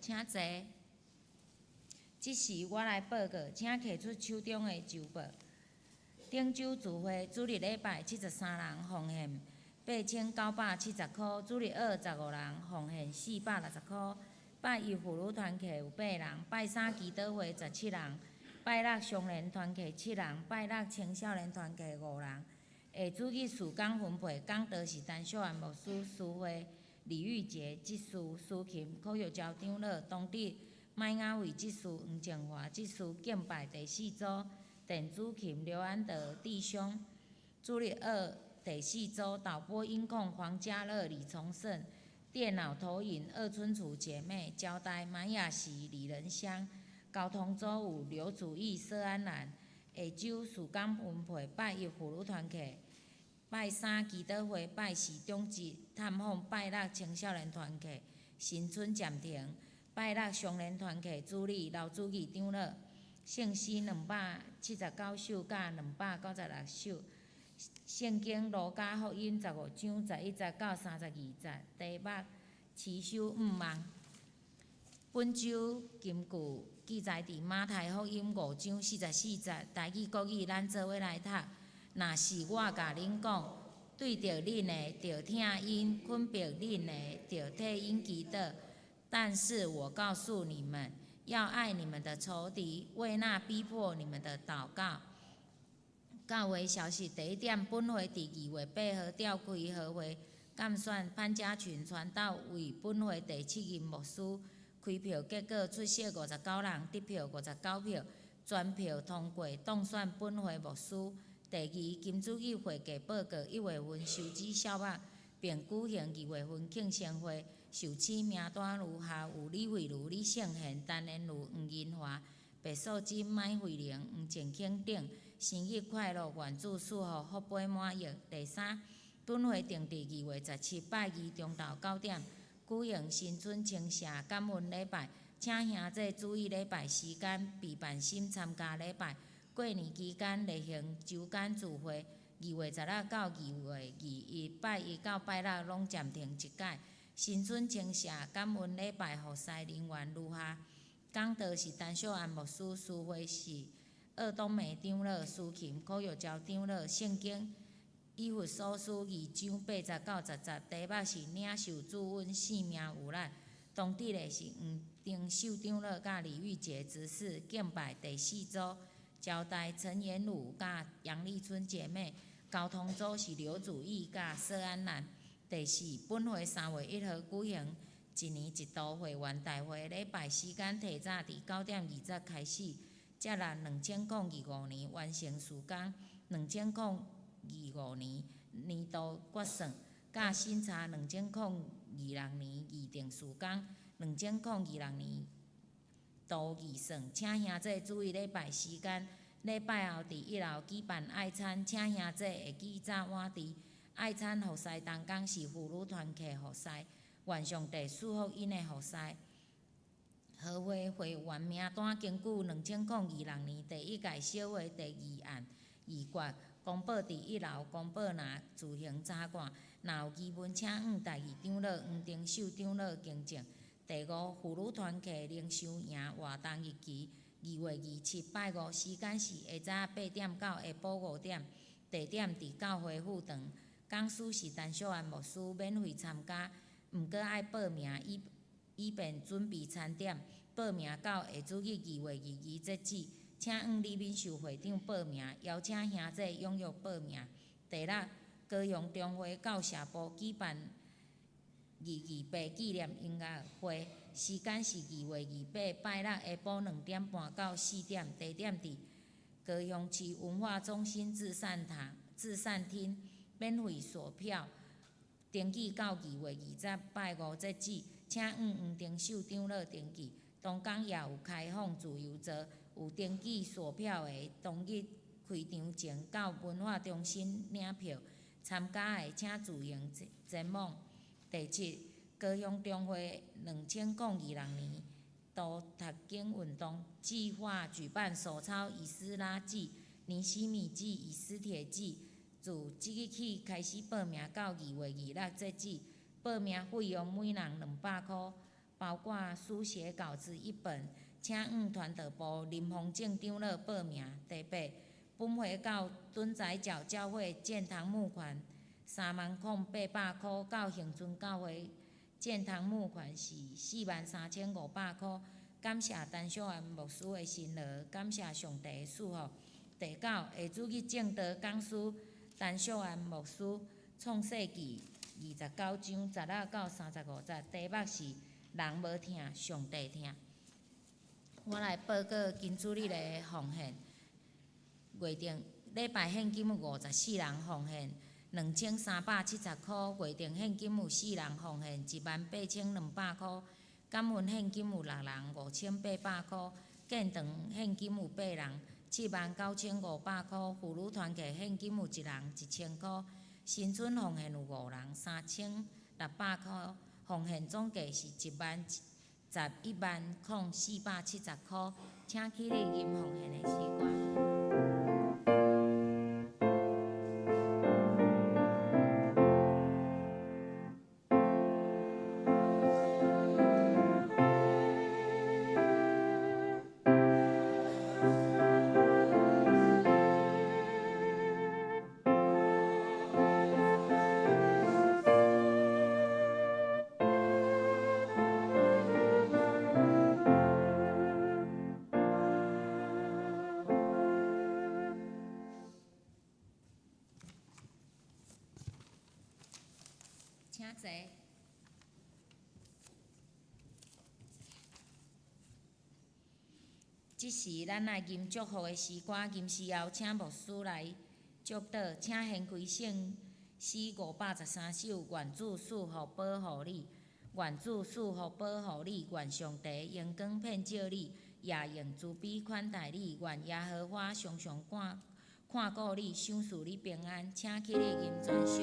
請坐。這時我來報告，請提出手中的週報。頂週聚會主日禮拜73人奉獻8970箍，主日學15人奉獻460箍。拜一婦女團契有八人，拜三祈禱會17人，拜六少年團契7人，拜六青少年團契5人。下主日事工分配，講道是陳秀蘭牧師，司會李玉潔執事，司琴柯玉娇長老，當日麥雅慧執事，黃靜華執事，敬拜第四組電子琴劉安德弟兄，主日學第四組導播音控黃家樂、李崇勝，電腦投影二春廚姐妹，交代馬雅喜李仁香，交通組有劉祖義、佘安蘭。下晝事工分配，拜一婦女團契，拜三祈禱會，拜四長節探訪，拜六青少年團契新春暫停，拜六少年團契主理劉主義長老，聖詩279首佮296首，聖經路加福音15章11節到32節，題目持守毋忘。本週根據記載佇馬太福音5章44節，台語國語咱做伙來讀。若是我共恁講，對著恁的，著疼𪜶；捆縛恁的，著替𪜶祈禱。但是我告訴你們，要愛你們的仇敵，為那逼迫你們的禱告。教會消息第一點，本會佇2月8號召開合會，監選潘家群傳道為本會第七任牧師。開票結果出席59人，得票59票，全票通過當選本會牧師。第二，金主日會計報告1月份收支數目，並舉行2月份慶生會。受請名單如下：有李慧茹、李勝賢、陳連如、黃銀華、白素貞、麥慧玲、黃靜卿等。生日快樂，願主賜福，福杯滿溢。第三，本會定佇2月17拜二中晝9點舉行新春清社感恩禮拜，請兄弟注意禮拜時間，備辦心參加禮拜。過年期間例行週間聚會，2月16到2月21，拜一到拜六攏暫停一擺。新春清社感恩禮拜服侍人員如下：講道是陳秀安牧師，司會是鄂東梅長老，司琴柯玉娇長老，聖經以弗所書2章8節到10節，題目是領受主恩，性命有力。當日的是黃丁秀長老佮李玉潔執事，敬拜第四組交代陳延武佮楊麗春姐妹，交通組是劉祖義佮佘安蘭。第四，本會3月1號舉行一年一度會員大會，禮拜時間提早佇9點20開始，接納2025年完成事工，2025年年度決算，佮審查2026年議定事工，2026年度預算。請兄弟注意禮拜時間，禮拜後佇一樓舉辦愛餐，請兄弟會記早晚佇。愛餐服侍同工是婦女團契服侍，願上帝賜福𪜶的服侍。和會會員名單根據2026年第一屆小會第二案議決，公布佇一樓公報欄自行查看。若有疑問，請向第二長老黃定秀長老更正。第五，婦女團契靈修營活動日期2月27拜五，時間是下早8點到下晡5點，地點佇教會副堂。講師是陳淑安牧師，免費參加，毋過愛報名以便準備餐點。報名到下主日2月22截止，請向李敏秀會長報名，邀請兄弟踴躍報名。第六，高雄中會教社部舉辦228紀念音樂會，時間是2月28拜六下晡2點半到4點，地點佇高雄市文化中心至善堂、至善廳，免費索票，登記到2月20拜五截止，請向黃定秀長老登記。當天也有開放自由座，有登記索票的，當日開場前到文化中心領票。參加的請自行前往。第七，高雄中會2026年度讀經運動計劃舉辦手抄以斯拉記、尼希米記、以斯帖記，自即日起開始報名到2月26截止。報名費用每人200箍，包括書寫稿子一本。請向傳道部林宏正長老報名。第八，本會到墩仔角教會建堂募款30,800箍，到恆春教會建堂募款是43,500箍。感謝陳淑安牧師的辛勞，感謝上帝的賜福。第九，下主日證道講師陳淑安牧師，創世記29章16到35節，題目是人無疼，上帝疼。我來報告今主日的奉獻。月定禮拜獻金有54人奉獻，2370箍。月定獻金有四人奉獻，18,200箍。感恩獻金有六人，5800箍。建堂獻金有八人，79,500箍。婦女團契獻金有一人，1000箍。新春奉獻有五人，3600箍。奉獻總計是110,00470箍。請起立吟奉獻的詩歌。請坐。這時，咱來吟祝福的詩歌，吟詩後，請牧師來祝禱，請掀開聖詩513首，願主賜福保護你，願主賜福保護你，願上帝榮光遍照你，也用慈悲款待你，願耶和華常常看看顧你，賞賜你平安。請起立吟全首。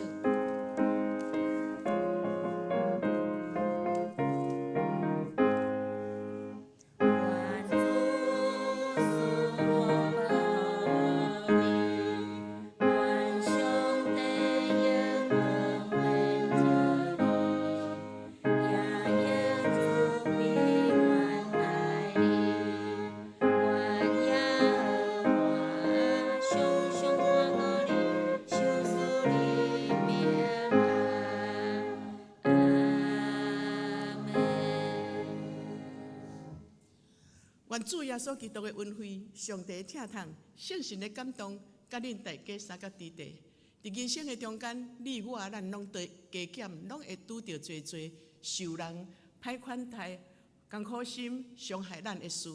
願主賜福保護你，願上帝榮光遍照你，也用慈悲款待你，願耶和華常常看顧你，賞賜你平安。阿們。願主耶穌基督的恩惠、上帝的疼痛、聖神的感動，佮恁大家三甲佇地。佇人生的中間，你我咱攏對加減，攏會拄著濟濟受人歹款待、艱苦心、傷害咱的事。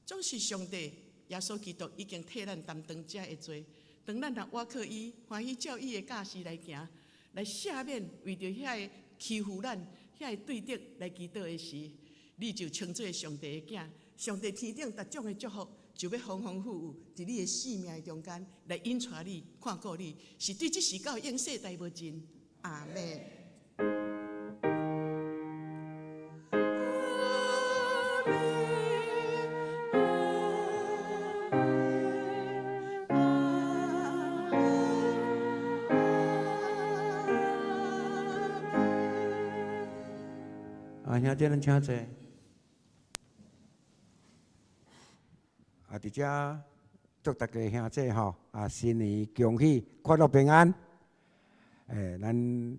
總是上帝耶穌基督已經替咱擔當這的罪。當咱若倚靠伊，歡喜照伊的教示來行，來赦免為著遐个欺負咱、遐个對敵來祈禱的時，你就稱做上帝的囝。上帝天頂逐種的祝福，就欲豐豐富富佇你的生命的中間來引帶你、看顧你，是對這時到永世代無盡。阿們。啊，兄弟，咱請坐。啊，佇遮祝大家兄弟吼，啊，新年恭喜，快樂平安。欸，咱佇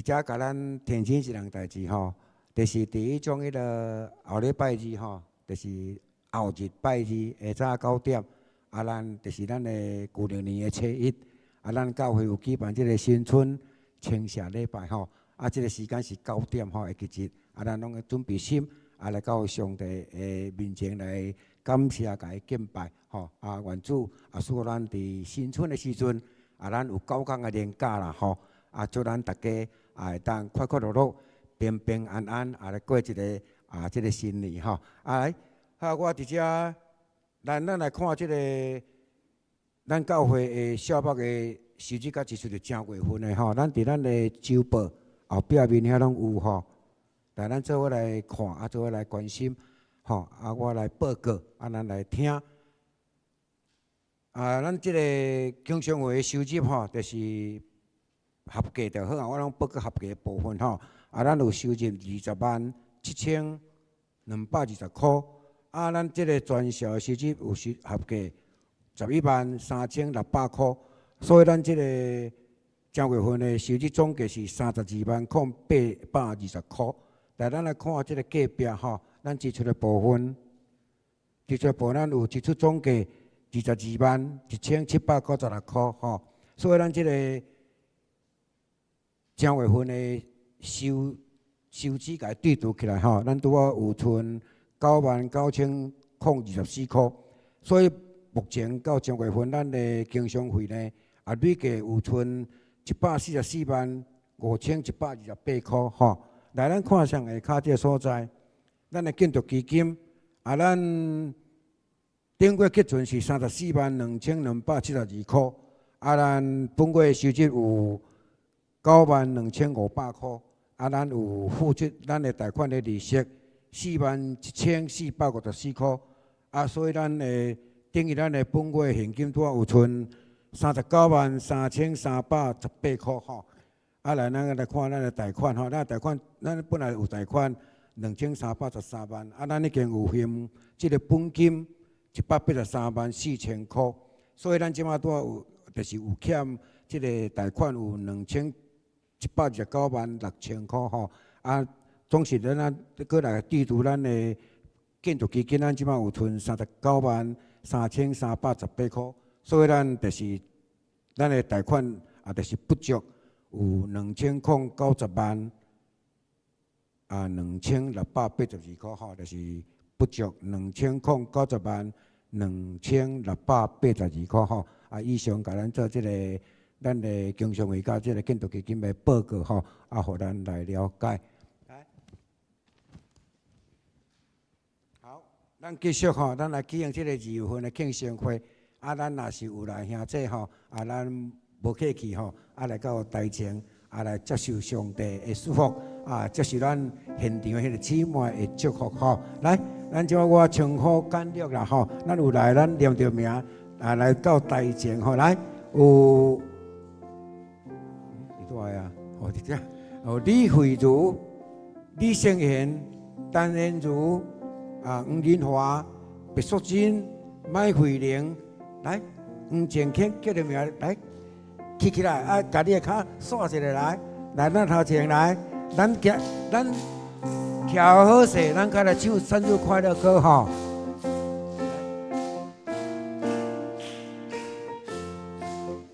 遮共咱提醒一項代誌吼，就是佇彼種彼个後禮拜二吼，就是後日拜二下早9點，啊，咱就是咱的舊曆年的初一，啊，咱教會有舉辦這个新春清社禮拜吼。啊，這个時間是9點吼，會記得，啊，咱攏愛準備心，啊，來到上帝的面前來感謝、共伊敬拜，吼。啊，願主啊，賜予咱佇新春的時陣，啊，咱有9工的連假啦，吼。啊，祝咱大家啊會當快快樂樂、平平安安啊來過一个啊這个新年吼。啊，來，啊，我佇遮，咱來看這个咱教會的小目的收入佮支出是正月份的吼。咱佇咱的週報後壁面遐攏有吼。來，咱做伙來看，啊，做伙來關心，吼，啊，我來報告，啊，咱來聽。啊，咱這个經常會的收入吼，就是合計就好啊。我攏報告合計的部分吼。啊，咱有收入207,220箍。啊，咱這个全社的收入有收合計113,600箍。所以咱這个正月份的收入總計是320,820箍。來，咱來看這个隔壁吼，咱支出的部分，支出的部分咱有支出總計221,796箍吼。所以咱這个正月份的收支共伊對拄起來吼，咱拄好有剩99,024箍。所以目前到正月份，咱的經常費呢，啊累計有剩1,445,128箍吼。來，咱看上下跤這个所在，咱的建築基金，啊，咱頂月結存是342,272箍，啊，咱本月收入有92,500箍，啊，咱有付出咱的貸款的利息41,454箍，啊，所以咱的等於咱的本月現金拄仔有剩393,318箍吼。啊，來，咱來看咱的貸款吼，咱貸款，咱本來有貸款2313萬，啊，咱已經有還這个本金183萬4千箍，所以咱這馬拄仔有，就是有欠這个貸款有2129萬6千箍吼。啊，總是咱啊，閣來支持咱的建築基金，咱這馬有剩393,318箍，所以咱就是咱的貸款啊，就是不足。有2090萬啊，2682箍吼，就是不足2090萬2682箍吼。啊，以上共咱做這个咱的經常會佮這个建築基金的報告吼，啊，予咱來了解。好，咱繼續吼，咱來舉行這个2月份的慶生會。啊，咱若是有來兄弟吼，啊，咱無客氣吼，啊來到台前，啊來接受上帝的祝福，啊接受咱現場彼个姊妹的祝福吼。來，咱這我稱呼簡略啦吼，咱有來咱念著名，啊來到台前吼，來有，佇佗啊？哦，佇遮，哦李慧茹、李勝賢、陳燕如、啊黃仁華、白淑珍、麥慧玲，來黃靜卿叫著名來。起起來，啊！共你的跤煞一下來，來咱頭前來，咱行，咱徛好勢，咱較來唱生日快樂歌吼。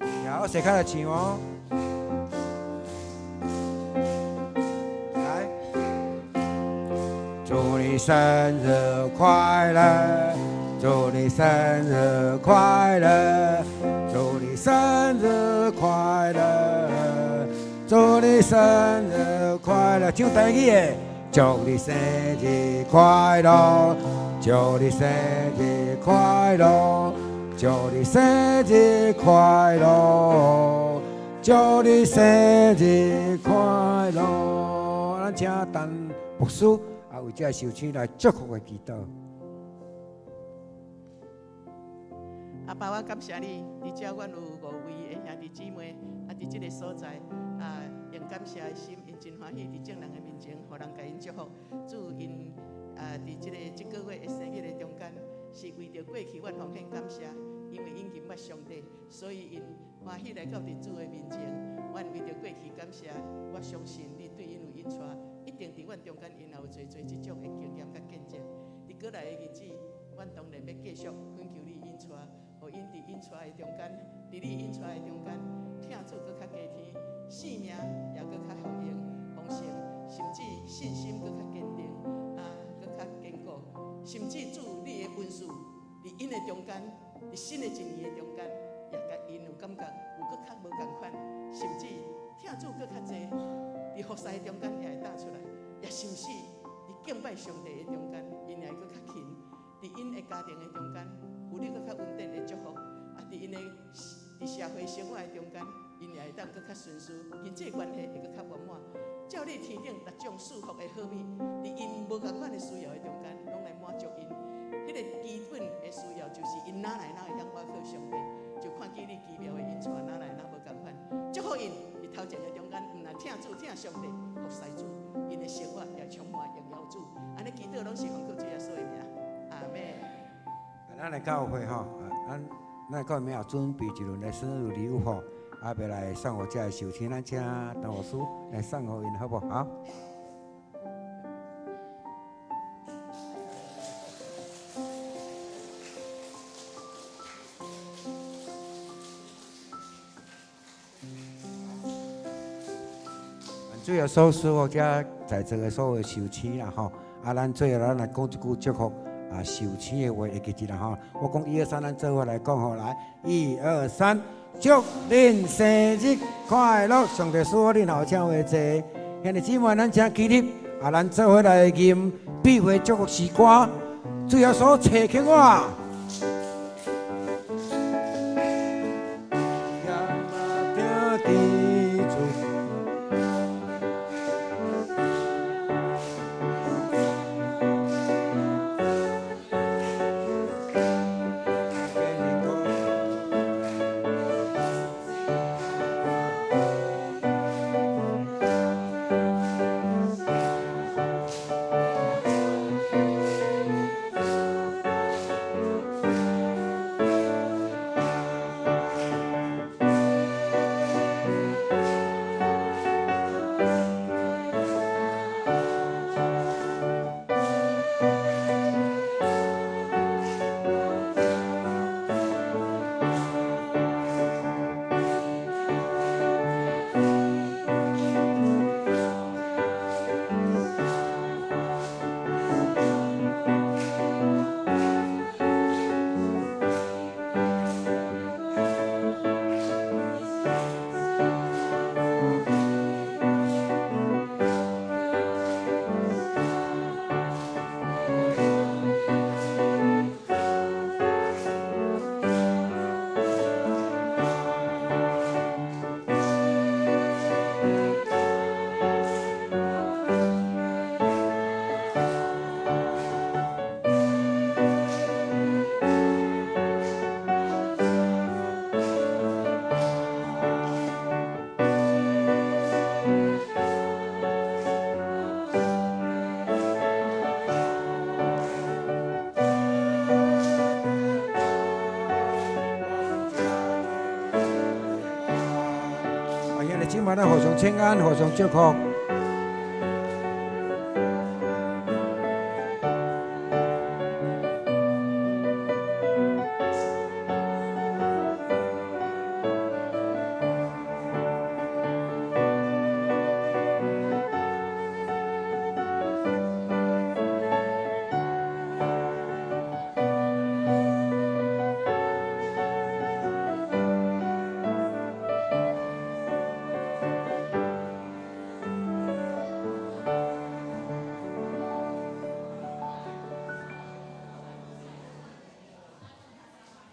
徛好來，我踅開來唱哦。來，祝你生日快樂，祝你生日快樂，祝你生日快樂，祝你生日快樂。唱台語的，祝你生日快樂，祝你生日快樂，祝你生日快樂，祝你生日快樂。咱請陳牧師啊，為這個壽星來祝福的祈禱。阿爸，我感謝你，佇遮阮有五位的兄弟姊妹，啊，佇這个所在，啊，用感謝的心，𪜶真歡喜佇眾人的面前，予人共𪜶祝福。主𪜶啊，佇這個這個月的生日的中間，是為著過去阮奉獻感謝，因為𪜶認捌上帝，所以𪜶歡喜來到佇主的面前。阮為著過去感謝，我相信你對𪜶有引帶，一定佇阮中間，𪜶也有濟濟這種的經驗佮見證。佇閣來的日子，阮當然欲繼續懇求你引帶，予𪜶佇引帶的中間，佇你引帶的中間，疼主閣較加添，性命也閣較豐盈豐盛，甚至信心閣較堅定，啊，閣較堅固，甚至主你的恩賜佇𪜶的中間，佇新的一年的中間，也共𪜶有感覺有閣較無仝款，甚至疼主閣較濟，佇服侍的中間也會踏出來，也甚至佇敬拜上帝的中間，𪜶也會閣較勤，佇𪜶的家庭的中間，有你閣較穩定的祝福，啊，佇𪜶的佇社會生活的中間，𪜶也會當閣較順遂，人際關係會閣較圓滿。照你天頂六種賜福的好物，佇𪜶無仝款的需要的中間，攏來滿足𪜶。彼個基本的需要就是𪜶哪來哪會曉倚靠上帝，就看見你奇妙的恩賜，哪來哪無仝款。祝福𪜶佇頭前的中間，毋但疼主疼上帝，服侍主，𪜶的生活也充滿榮耀主。按呢祈禱攏是奉靠主耶穌的名，阿們。咱來教會吼，咱教會明仔準備一輪的生日禮物吼，啊，欲來送予這个壽星，咱請陳牧師來送予𪜶，好無？好。主耶穌賜福遮在座的所有壽星啦吼，啊，咱最後咱來講一句祝福啊壽星的話，會記得啦吼。我講一二三，咱做伙來講吼，來，一二三，祝恁生日快樂！上帝賜福恁後請話坐。兄弟姊妹，咱請起立，啊，咱做伙來吟必會祝福詩歌。主耶穌揣起我。咱互相請安，互相祝福。